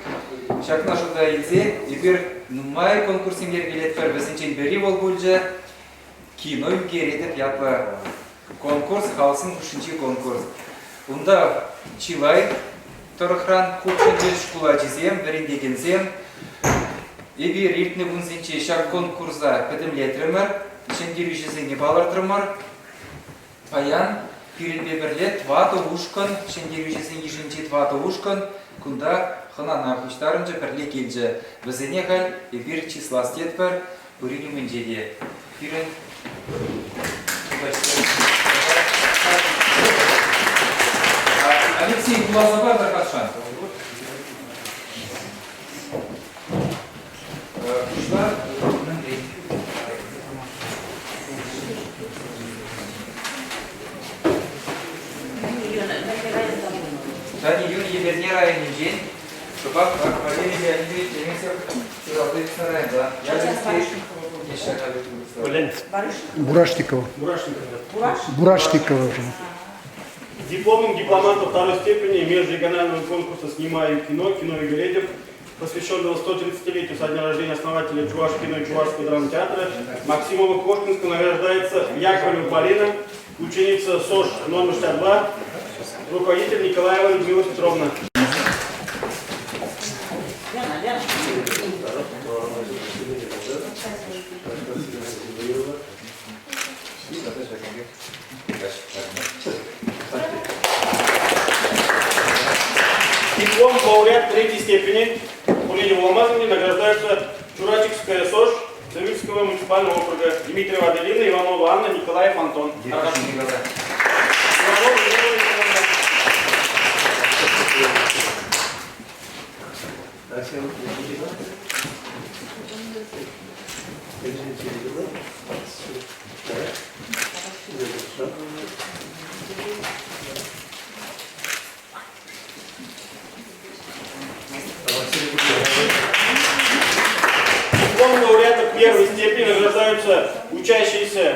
Ҫакна шута илсе эпир нумай конкурссем йӗркелетпӗр. Вӗсенчен пӗри вӑл пулчӗ Кино ӳкеретӗп ятлӑ конкурс, халӑхсен хушшинчи конкурс. Унта чылай тӑрӑхран хутшӑнчӗҫ шкул ачисем, вӗрентекенсем. Эпир иртнӗ кунсенче ҫак конкурса пӗтӗмлетрӗмӗр, ҫӗнтерӳҫӗсене палӑртрӑмӑр. Паян пирӗнпе пӗрле тӑватӑ ушкӑн, ҫӗнтерӳҫӗсен йышӗнчи тӑватӑ ушкӑн кунта хӑнана пуҫтарӑнчӗ, пӗрле килчӗ. Вӗсене халь эпир чыслас тетпӗр. Пурин умӗнче те пирӗн Алексей вуласа патӑр патшан. Пуҫла мӗнрен? Тани Юн Етӗрне районӗнчен шӑпах Валерий Леонидович Дементьев Бурашникова. Бурашникова. Дипломом дипломанта второй степени межрегионального конкурса «Снимаю кино», кино Игорь посвященного 130-летию со дня рождения основателя Чуваш кино и Чувашского драмтеатра, Максимова Кошкинского награждается Яковлева Полина, ученица СОЖ номер 62, руководитель Николаева Людмила Петровна. Диплом лауреат третьей степени Пурини Алмазовне награждаются Чурачикская СОЖ Цивильского муниципального округа Дмитриева Аделина, Иванова Анна, Николаев Антон. Диплом лауреатов первой степени награждаются учащиеся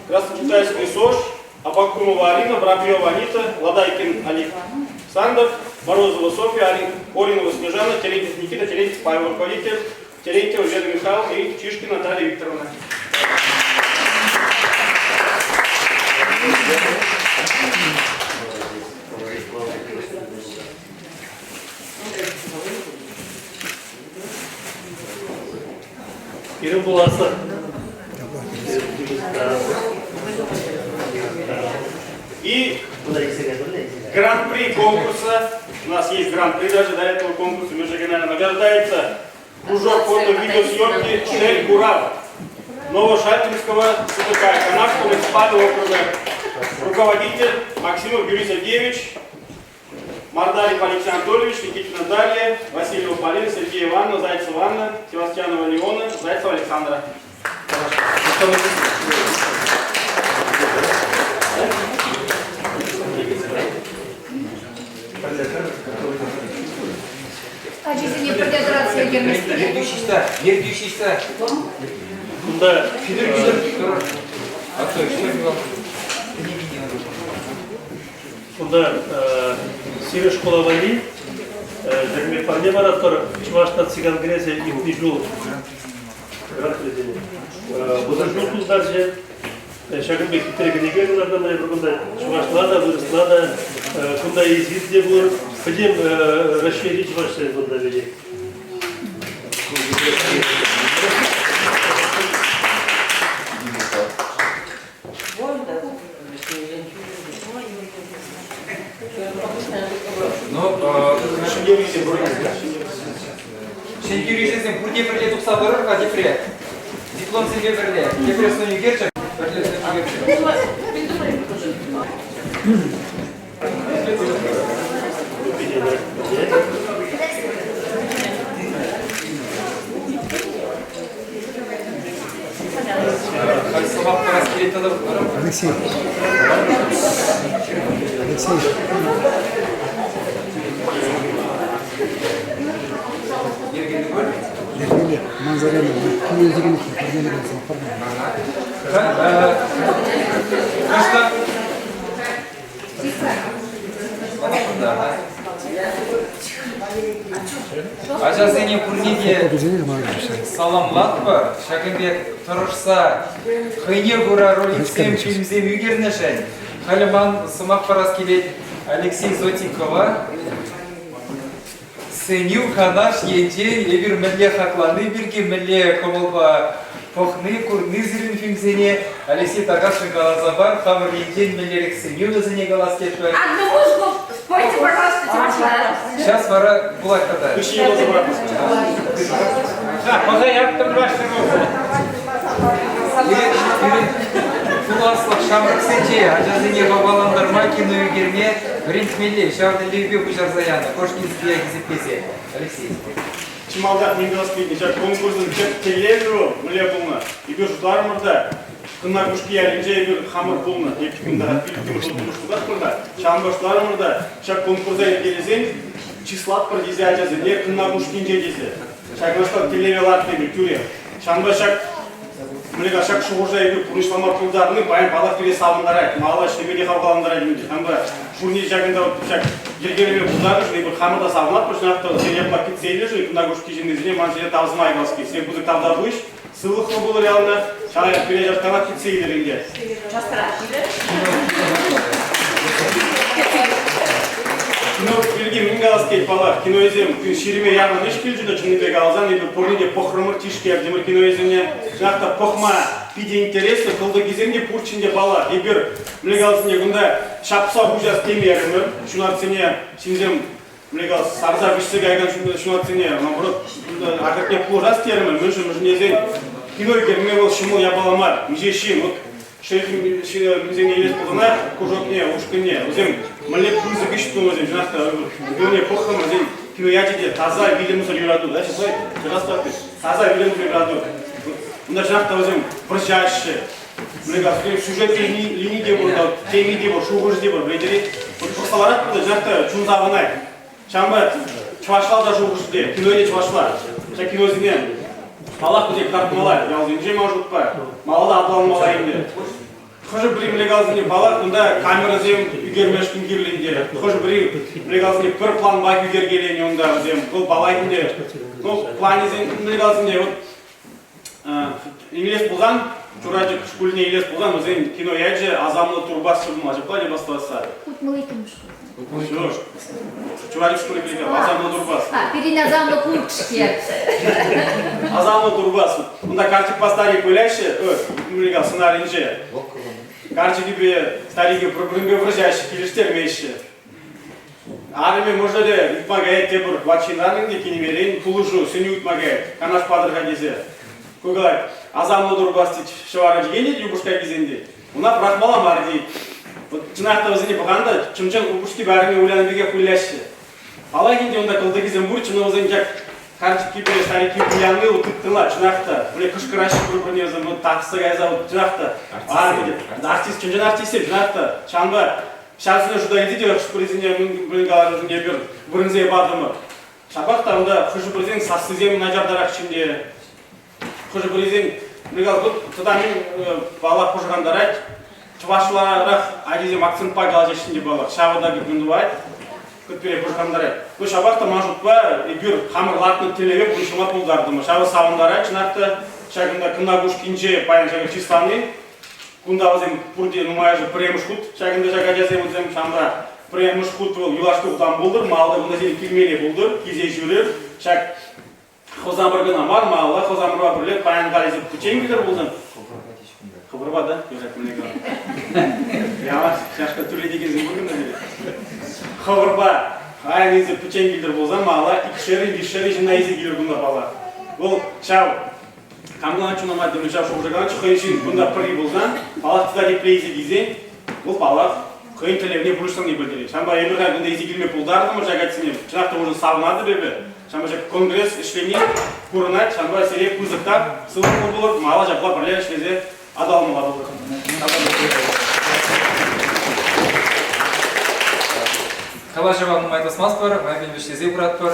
Краснокитайской СОЖ, Абакумова Арина, Воробьева Анита, Ладайкин Александр, Морозова Софья, Оринова Снежана, Терентьев Никита, Терентьев Павел, руководитель, Терентьева Вера Михайловна и Чишкина Наталья Викторовна. Пирӗн пуласлӑх. И гран-при конкурса. У нас есть гран-при даже до этого конкурса межрегионально. Награждается кружок фото-видеосъемки «Шель Курав» Новошатинского СТК Канашского муниципального округа. Руководитель Максимов Юрий Сергеевич, Мардарев Алексей Анатольевич, Никитина Дарья, Васильева Полина, Сергея Ивановна, Зайцева Анна, Севастьянова Леона, Зайцева Александра. Ачисене пӗрле тӑратса ӳкерместпӗр. Ертӳҫи Ертӳҫи Кунта Кунта сирӗн школа валли ҫакӑн пек парне паратпӑр. Чӑваш наци конгресӗ иртнӗ ҫул 30 ҫул тултарчӗ. Ҫакӑн пек хитре кӗнеке кӑлартӑмӑр эпир кунта. Чӑвашла та, вырӑсла та. Кунта эсир те пур. Пӗтӗм Раҫҫейри чӑвашсем кунта пӗтет. Ну, ҫӗнтерӳҫӗсем пурте пӗрле тухса тӑрӑр-ха тепре. Дипломсемпе пӗрле. Тепре сӑн ӳкерчӗк. Пӗрле сӑн ӳкерчӗк. Халь сӑмах парас килет тата. Алексей. Алексей. Йӗркеллӗ, манзарана килӗшекен парнелерӗ Ачасене пурне те саламлатпӑр. Ҫакӑн пек тӑрӑшса хӑйне кура роликсем, фильмсем ӳкернӗшӗн. Халӗ ман сӑмах парас килет Алексей Зотикова. Сӗнӳ Канаш енчен эпир мӗнле хаклани пирки, мӗнле кӑмӑлпа пӑхни, курни сирӗн фильмсене Алексей Такашин каласа пар, хамӑр енчен мӗнлерех сӗнӳ вӗсене калас тетпӗр. Одну музыку спойте, пожалуйста, чӑвашла. Сейчас вара пулать тата. Пирӗн пуласлӑх ҫамрӑксенче ачасене хавхалантарма, кино ӳкерме вӗрентмелле. Ҫав тӗллевпе пуҫарса янӑ Кошкинские хисеплесе. Алексей. Чи малтан Мингаз ҫак конкурсӑн тӗп тӗллевӗ вӑл мӗнле пулнӑ? Эпир шутларӑмӑр та, Кӑнна Кушки ялӗнче эпир хамӑр пулнӑ. Эпир кунта пилӗкмӗш шутлатпӑр та, ҫавӑнпа шутларӑмӑр та, ҫак конкурса йӗркелесен чыслатпӑр тесе ачасене Кӑнна Кушкинче тесе. Ҫакнашкал тӗллеве лартнӑ эпир тӳрех. Ҫавӑнпа ҫак мӗнле ҫак шухӑша эпир пурнӑҫлама пултарни паян паллах пире савӑнтарать, малалла ӗҫлеме те хавхалантарать ӗнтӗ. Ҫавӑнпа пурне ҫакӑнта ҫак йӗркелеме пултарнӑшӑн эпир хамӑр та савӑнатпӑр, чӑнах та сире япла кӗтсе илнӗшӗн Кӑнна Кушки ҫыннисене ман ҫине тав сӑмахӗ калас килет. Сире пысӑк тавтапуҫ, сывлӑхлӑ пулӑр яланах, ҫавна пире ҫак кӗтсе илӗр ӗнтӗ. Часрах килӗр. Кино пирки мӗн калас килет, паллах, киноӗсем ҫирӗме яхӑн ӗҫ килчӗ те, чӑннипе каласан, эпир пурне те пӑхрӑмӑр, тишкертӗмӗр киноӗсене. Чӑнах та пӑхма питӗ интереслӗ, кӑлтӑкӗсем те пурччӗ ӗнтӗ, паллах. Эпир, мӗнле калас ӗнтӗ, кунта ҫапса хуҫас темерӗмӗр, ҫунатсене ҫынсем мӗнле калас, сарса вӗҫсе каякан ҫунатсене, наоборот, ахӑртнех пулӑшас терӗмӗр. Мӗншӗн, мӗншӗн тесен кино ӳкерме вӑл ҫӑмӑл япала мар. Миҫе ҫын, вот шерифсене илес пулсанах кружокне, ушкӑнне, вӗсем мӗнле пысӑк ӗҫ тунӑ вӗсем, чӑнах та, киноне пӑхрӑм, вӗсен кино ячӗ те таса вилӗмсӗр юрату, да, ҫапла, таса вилӗмсӗр юрату. Унта чӑнах та вӗсем вӑрҫаҫҫӗ, мӗнле калас, сюжет лини те пур, теми те пур, шухӑшӗ те пур, пӗлетӗр-и? Вот пӑхса ларатпӑр та, чӑнах та чун савӑнать. Ҫавӑнпа чӑвашла та шухӑшӗ те, кино те чӑвашла. Ҫак киносене паллах вӗсене кӑтартмалла, ялсенче ман шутпа, малалла аталанмалла ӗнтӗ. Хӑшӗ-пӗри мӗнле каласене паллах, кунта камерӑсем ӳкермешкӗн кирлӗ ӗнтӗ. Хӑшӗ-пӗри мӗнле каласене пӗр планпах ӳкеркеленӗ унта вӗсем. Вӑл паллах ӗнтӗ. Ну, планӗсем мӗнле каласене, вот Илес пулсан, Чурачӑк шкулне илес пулсан, вӗсен кино ячӗ Асамлӑ турпас пулма ҫапла те бастарасса. 62-мӗш шкул. Чурачӑк шкулӗ пирки Асамлӑ турпас. А, пирӗн асамлӑ курт-ҫке. Асамлӑ турпас. Унта карчӑкпа старик выляҫҫӗ, мӗнле сценаринче. Карчӑкӗпе старикӗ пӗр-пӗринпе вӑрҫаҫҫӗ, килӗштермеҫҫӗ. Арӑмӗ мӑшӑрӗ ыйтма каять тепӗр ват ҫынран ӗнтӗ кинемейрен пулӑшу, сӗнӳ ыйтма каять, канаш патӑр-ха тесе. Ку калать, асамлӑ турпас тет, ҫӑвара чикен тет, упӑшка килсен тет. Уна пӑрахмалла мар тет. Вот чӑнах та вӗсене пӑхан та чӑн-чӑн упӑшкипе арӑмӗ улянӑ пекех выляҫҫӗ. Паллах ӗнтӗ унта кӑлтӑкӗсем пур, чӑн вӗсем ҫак карчӑккипе старикки вылянни вӑл тыткӑнла, чӑнах та. Бле, кӑшкӑраҫҫӗ пӗр-пӗрне вӗсем, вот тарса кайса, вот чӑнах та. Арӑмӗ те, артист, чӑн-чӑн артистсем, чӑнах та. Ҫавӑнпа ҫавсене шута илсе те хӑш-пӗрисене мӗн каларӑшӗн эпир вырӑнсене патӑмӑр. Ҫапах та унта хӑшӗ-пӗрисен сассисем начартарах ҫинче. Хӑшӗ-пӗрисен мӗн калас, тата мӗн паллах пӑшӑрхантарать, чӑвашларах ачисем акцентпа калаҫаҫҫӗ те паллах, ҫавӑ та мӗн тӑвать, пире пӑшӑрхантарать. Ну, ҫапах та ман шутпа эпир хамӑр лартнӑ тӗллеве пурнӑҫлама пултартӑмӑр. Ҫавӑ савӑнтарать, чӑнах та, ҫакӑнта Кӑнна Кушкинче паян ҫакӑ чыслани. Кунта вӗсем пурте нумайӑшӗ пӗрремӗш хут ҫакӑнта ҫак ачасем вӗсем ҫамра пӗрремӗш хут вӑл юлашки хутан пултӑр, малта кунта сире килмелле пултӑр, килсе ҫӳрӗр. Ҫак хӑсамӑр кӑна мар, малалла хӑсамӑрпа пӗрле паян халӗ пӗччен килтӗр пулсан. Хӑвӑрпа да? Юрать, мӗнле калас. Ялаш чашка тӳрлетекенсем пур кунта пире. Хӑвӑрпа паян илсе пӗччен килтӗр пулсан, малалла икшерӗн, виҫшерӗн ҫынна илсе килӗр кунта паллах. Вӑл ҫав Камлан чунама тӗмӗ ҫав шухӑша калать, хӑй ҫын кунта пӗри пулсан, паллах тытса тепле илсе килсен, вӑл паллах хӑйӗн тӗллевне пурнӑҫлани пӗлтерет. Ҫавӑнпа эпир халь кунта илсе килме пултартӑмӑр ҫак атьсене. Чӑнах та уже савӑнатӑп эпӗ. Ҫавӑнпа ҫак конгресс ӗҫлени курӑнать. Ҫавӑнпа сире пысӑк тав, сывлӑхлӑ пулӑр, мала ҫапла пӗрле ӗҫлесе аталанмалла пулӑр. Калаҫӑва нумай тӑсмастпӑр, майӗпен вӗҫлесе пыратпӑр.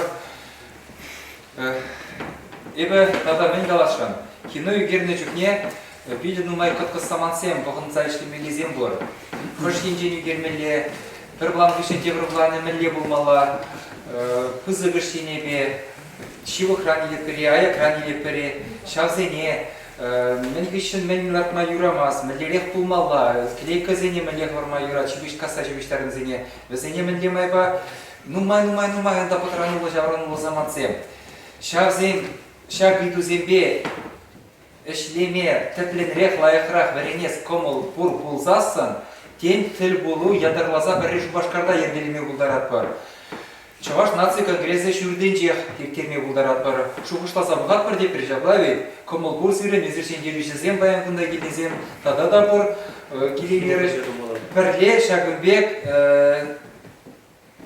Эпӗ тата мӗн каласшӑн? Кино ӳкернӗ чухне питӗ нумай кӑткӑс самантсем пӑхӑнса ӗҫлемеллисем пур. Хӑш енчен ӳкермелле, пӗр план хыҫҫӑн тепӗр планӗ мӗнле пулмалла, пысӑкӑш енӗпе, ҫывӑхран илетпӗр-и, аякран илетпӗр-и, ҫавсене мӗн хыҫҫӑн мӗн лартма юрамасть, мӗнлерех пулмалла, клейкӑсене мӗнле хӑварма юрать, ҫыпӑҫ касса ҫыпӑҫтарнисене, вӗсене мӗнле майпа Нумай-нумай-нумай унта пӑтрануллӑ ҫаврӑнуллӑ самантсем. Ҫавсем ҫак ыйтусемпе ӗҫлеме тӗплӗнрех, лайӑхрах вӗренес кӑмӑл пур пулсассӑн, тен, тӗлпулу ятарласа пӗрре Шупашкарта йӗркелеме пултаратпӑр. Чӑваш наци конгресӗ ҫуртӗнчех ирттерме пултаратпӑр. Шухӑшласа пӑхатпӑр тепре ҫапла вӗт. Кӑмӑл пур сирӗн, эсир ҫӗнтерӳҫӗсем паян кунта килнисем тата та пур. Килеймерӗҫ. Пӗрле ҫакӑн пек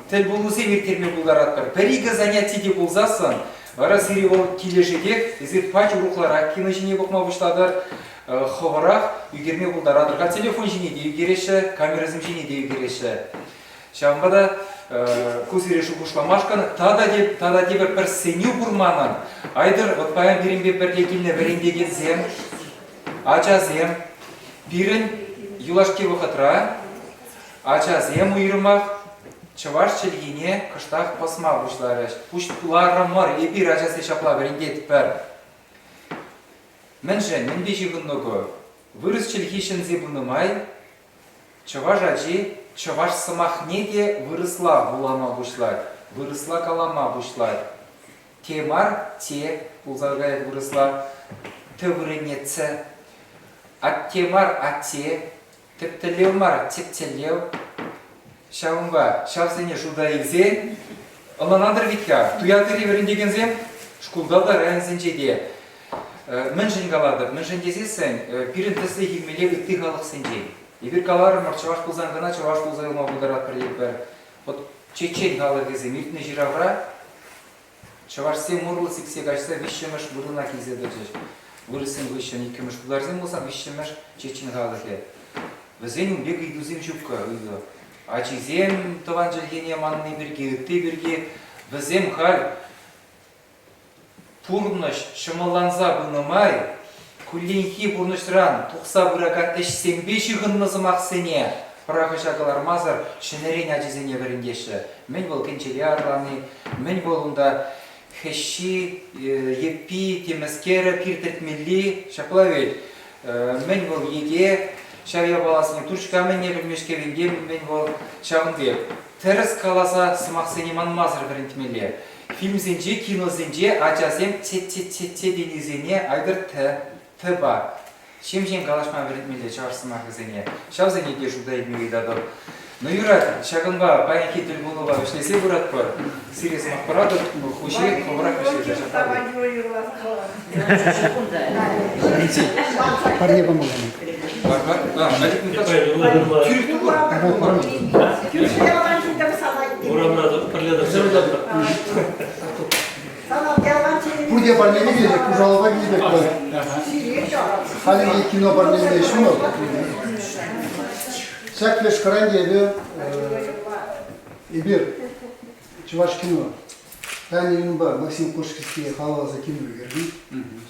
Тӗлпулусем ирттерме пултаратпӑр. Пӗр-икӗ заняти те пулсассӑн вара сире вӑл килӗшетех, эсир пач урӑхларах кино ҫине пӑхма пуҫлатӑр, хӑвӑрах ӳкерме пултаратӑр. Халь телефон ҫине те ӳкереҫҫӗ, камерӑсем ҫине те ӳкереҫҫӗ. Ҫавӑнпа та ку сире шухӑшламашкӑн тата те тата тепӗр пӗр сӗнӳ пур манӑн. Айтӑр, вот паян пирӗнпе пӗрле килнӗ вӗрентекенсем, ачасем, пирӗн юлашки вӑхӑтра Ачасем уйрӑмах чӑваш чӗлхине кӑштах пӑсма пуҫларӗҫ. Пуҫларӑмӑр, эпир ачасене ҫапла вӗрентетпӗр. Мӗншӗн, мӗнпе ҫыхӑннӑ ку? Вырӑс чӗлхи ҫӗнсе пынӑ май чӑваш ачи чӑваш сӑмахне те вырӑсла вулама пуҫлать, вырӑсла калама пуҫлать. Те мар, те пулса каять вырӑсла, т вырӑнне ц. Атте мар, атте, Тӗп тӗллев мар, тӗп тӗллев. Ҫавӑнпа ҫавсене шута илсе ӑнланатӑр вӗт-ха, туятӑр-и вӗрентекенсем шкулта та, районсенче те. Мӗншӗн калатӑп? Мӗншӗн тесессӗн пирӗн тӗслӗх илмелле ытти халӑхсенчен. Эпир каларӑмӑр, чӑваш пулсан кӑна чӑваш пулса юлма пултаратпӑр тетпӗр. Вот чечен халӑхӗсем иртнӗ ҫыравра Чӑвашсем урлӑ сиксе каҫса виҫҫӗмӗш вырӑна килсе тӑчӗҫ. Вырӑссем хыҫҫӑн иккӗмӗш тутарсем пулсан виҫҫӗмӗш чечен халӑхӗ. Вӗсен ун пек ыйтусем ҫуккӑ ыйту. Ачисем тӑван чӗлхене манни пирки, ытти пирки вӗсем халь пурнӑҫ ҫӑмӑлланса пынӑ май кулленхи пурнӑҫран тухса пыракан ӗҫсемпе ҫыхӑннӑ сӑмахсене пӑрахӑҫа кӑлармасӑр ҫӗнӗрен ачисене вӗрентеҫҫӗ. Мӗн вӑл кӗнчеле арлани, мӗн вӑл унта хӗҫҫи, йӗппи, темӗскерӗ, пир тӗртмелли, ҫапла вӗт. Мӗн вӑл йӗке, ҫав япаласене турчка мӗнне пӗлмешкел ӗнтӗ мӗн вӑл ҫавӑн пек. Тӗрӗс каласа сӑмахсене манмасӑр вӗрентмелле. Фильмсенче, киносенче ачасем те-те-те-те тенисене айтӑр т, т-па ҫемҫен калаҫма вӗрентмелле чӑваш сӑмахӗсене. Ҫавсене те шута илме ыйтатӑп. Ну, юрать, ҫакӑнпа паянхи тӗлпулӑва вӗҫлесе пыратпӑр. Сире сӑмах паратӑп, хуҫи хӑвӑрах вӗҫлесе ҫапла. Парне памалла. Бар, бар. А, Олег Михайлович, тӳрех тухӑр. Урамра пӗрле тӑрса. Пурте парнене килет, пушалӑпа килет. Халӗ кино парнелеме ҫӑмӑл. Ҫак лешкӑран эпӗ эпир чӑваш кино Таня Юнпа Максим Кошкинские халалласа кино ӳкернӗ.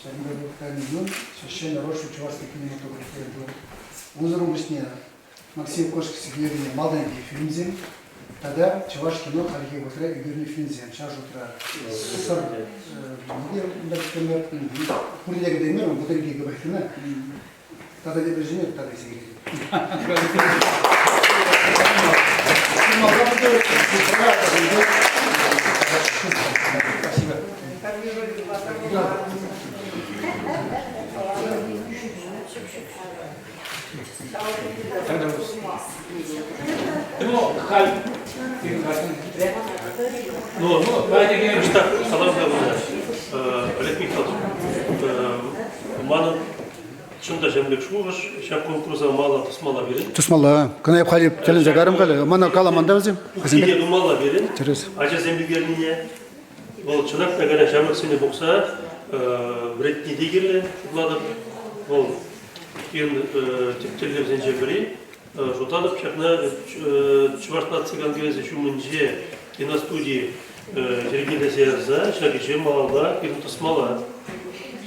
Ҫакӑнта Таня Юн ҫӗнӗ роль чувашский кинематограф Унсӑрӑн пуҫне Максим Кошкинский ӳкернӗ малтанхи фильмсем тата чӑваш кино хальхи вӑхӑтра ӳкернӗ фильмсем. Ҫав шутра Сӑр пурне кӗтеймерӗм, 32 кӑна. Тата тепӗр ҫине тата илсе килетӗп. Спасибо. Ну, халь Ну, так, салам Олег Михайлович, манӑн Чӑн та ҫамрӑк шухӑш ҫак конкурса мала тӑсмалла пирӗн. Тӑсмалла. Кӑна эп халӗ тӗлӗнсе карӑм халӗ. Мана каламан та вӗсем. Киле тумалла пирӗн. Тӗрӗс. Ачасем ӳкернине. Вӑл чӑнах та кайран ҫамрӑксене пухса вӗрентни те кирлӗ шутлатӑп. Вӑл пирӗн тӗп тӗллевсенчен пӗри. Шутлатӑп ҫакна Чӑваш наци конгресӗ ҫумӗнче киностуди йӗркелесе ярса ҫак ӗҫе малалла пирӗн тӑсмалла.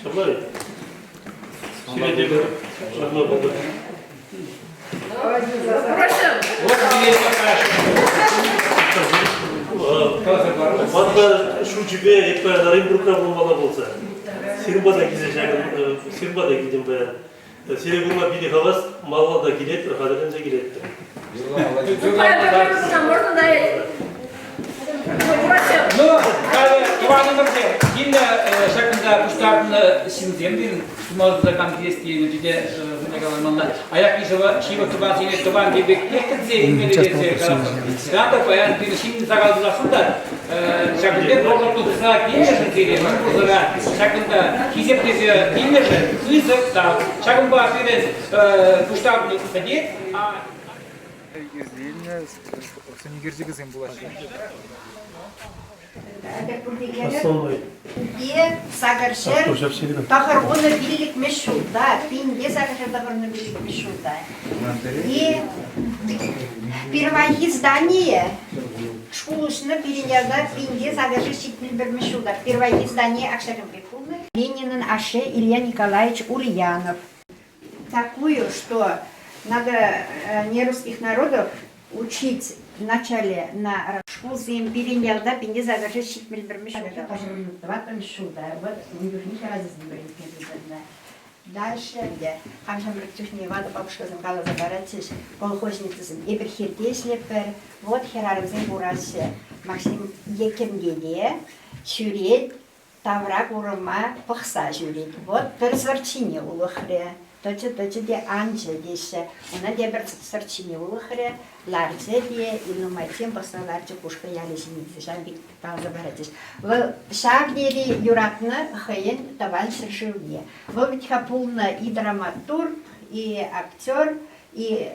Ҫапла-и? Сире те пӗр ҫапла пултӑр. Манпа шучӗпе эпӗ Оренбургра пулмалла пулса. Сирӗн пата килсе ҫакӑн, сирӗн пата килтӗм паян. Сире курма питӗ хавас, малалла та килетпӗр, хатӗрленсе килетпӗр. Ну, халӗ тӑванӑмӑрсем, килнӗ ҫакӑнта пуҫтарӑннӑ ҫынсем пирӗн сумаласа кам килес тенӗ тете мӗне каламалла. Аякри ҫывӑх тӑвансене тӑван тем пек кӗтсе илмелле тесе калатпӑр. Ҫавӑнпа паян пирӗн ҫын сахал пулассан та ҫакӑн пек вӑхӑт тухса килнӗшӗн сире пурсӑра ҫакӑнта хисеплесе килнӗшӗн пысӑк тав. Ҫакӑнпа пирӗн пуҫтарӑннӑ пӗтет. Иртеннӗ сӑнӳкерчӗкӗсем пулаҫҫӗ. Пинте сакӑрҫӗр тӑхӑрвунӑ пиллӗкмӗш ҫулта, пинте сакӑрҫӗр тӑхӑрвунӑ пиллӗкмӗш ҫулта. И пирвайхи здание шкул уҫнӑ пирӗн ялта пинте сакӑрҫӗр ҫитмӗл пӗрмӗш ҫулта. Пирвайхи здание акҫарӑм пек пулнӑ. Ленинӑн ашшӗ Илья Николаевич Ульянов. Такую, что надо нерусских народов учить вначале на шкулсем пирӗн ялта пинте сакӑрҫӗр ҫитмӗл пӗрмӗш ҫулта, тӑваттӑмӗш ҫулта, вот ун чухне хӗрачасем вӗрентме тытӑннӑ. Дальше ӗнтӗ хам ҫамрӑк чухне ватӑ бабушкасем каласа паратчӗҫ, колхозницӑсем, эпир хирте ӗҫлетпӗр, вот хӗрарӑмсем кураҫҫӗ. Максим Еккӗм тете ҫӳрет, тавра курӑма пӑхса ҫӳрет. Вӑт пӗр сӑрт ҫине улӑхрӗ. Тӑчӗ-тӑчӗ те анчӗ теҫҫӗ. Ӑна тепӗр сӑрт ҫине улӑхрӗ, ларчӗ те нумайччен пӑхса ларчӗ Кушкӑ ялӗ ҫине тесе ҫав пек каласа паратчӗҫ. Вӑл ҫав тери юратнӑ хӑйӗн тӑван ҫӗршывне. Вӑл вӗт-ха пулнӑ и драматург, и актер, и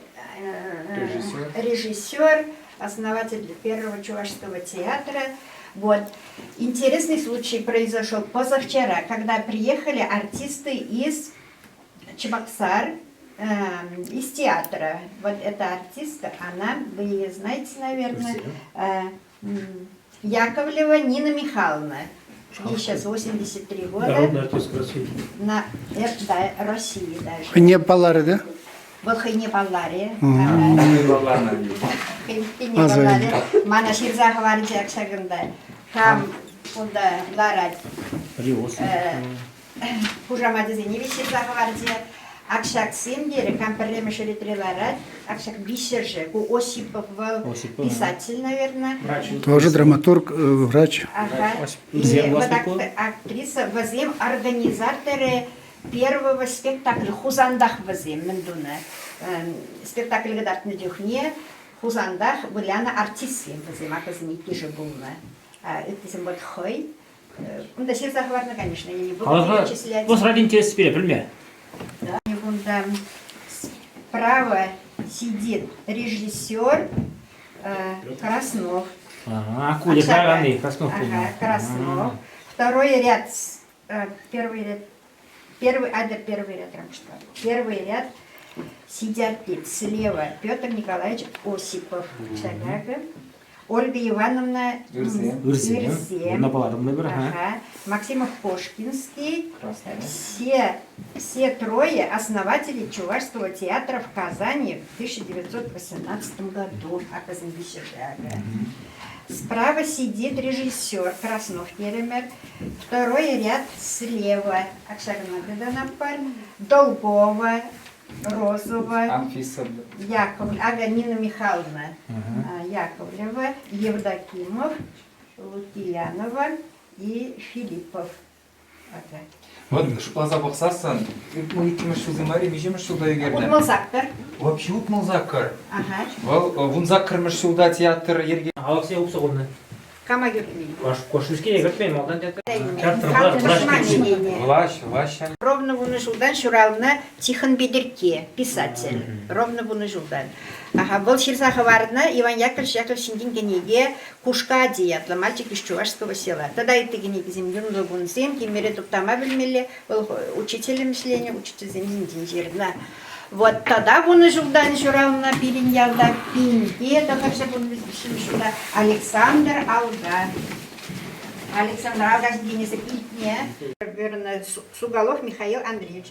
режиссер, режиссер основатель первого чувашского театра. Вот. Интересный случай произошел позавчера, когда приехали артисты из Чебоксар, э, из театра. Вот эта артистка, она, вы ее знаете, наверное, э, Яковлева Нина Михайловна. Ей сейчас 83 года. Народный артист России. На, э, да, России даже. Хӑйне палларӗ те? Вӑл хӑйне палларӗ. Хӑйне палларӗ. Мана ҫырса хӑварчӗ ҫакӑнта. Кам унта ларать. Хушамачӗсене те ҫырса хӑварчӗ. Ак ҫаксем терӗ, кам пӗрремӗш ретре ларать, ак ҫак виҫҫӗшӗ. Ку Осипов вӑл писатель, наверное. Тоже драматург, врач. Ага. И вот актриса, вӗсем организаторы первого спектакля Хусантах вӗсем мӗн тунӑ. Спектакль кӑтартнӑ чухне. Хусантах вылянӑ артистсем вӗсем, акӑсем иккӗшӗ пулнӑ. Ыттисем вот хӑй. Унта ҫырса хӑварнӑ, конечно, я не буду перечислять. Кунта интерес пире пӗлме. Кунта справа сидит режиссер Краснов. Ага, Кулик, Краснов. Ага, Краснов. Второй ряд, первый ряд, первый, а, да, первый ряд, Первый ряд сидят слева Петр Николаевич Осипов. Ольга Ивановна Ырсем. Ырсем. Ага. Максимов Кошкинский. Все, все трое основатели Чувашского театра в Казани в 1918 году. Справа сидит режиссер Краснов Еремер. Второй ряд слева. Акшарна Беданапар. Долгова, Розова. Анфиса. Яков, ага, Нина Михайловна Яковлева, Евдокимов, Лукиянова и Филиппов. Вот шутласа пӑхсассӑн, иккӗмӗш ҫулсем мар-и, миҫемӗш ҫулта ӳкернӗ? Утмӑлсаккӑр. Вообще утмӑлсаккӑр. Ага. Вӑл вунсаккӑрмӗш ҫулта театр йӗрке... Алӑксене хупса хунӑ. Кама кӗртмен? Кошинскине кӗртмен, малтан театр. Влаҫ, влаҫ. Ровно вунӑ ҫултан ҫуралнӑ Тихон Бедерке, писатель. Ровно вунӑ ҫултан. Ага, вӑл ҫырса хӑварнӑ Иван Яковлевич Яковлев ҫинчен кӗнеке Кушка ати ятлӑ мальчик из чувашского села. Тата ытти кӗнекесем юнлӑ кунсем, кимӗре туптама пӗлмелле. Вӑл учителем ӗҫленӗ, учительсем ҫинчен ҫырнӑ. Вот тата вунӑ ҫултан ҫуралнӑ пирӗн ялта пинте тӑхӑрҫӑ ҫулта Александр Алга. Александр Алга ҫинчен эсир илтнӗ. Верно, Сугалов Михаил Андреевич.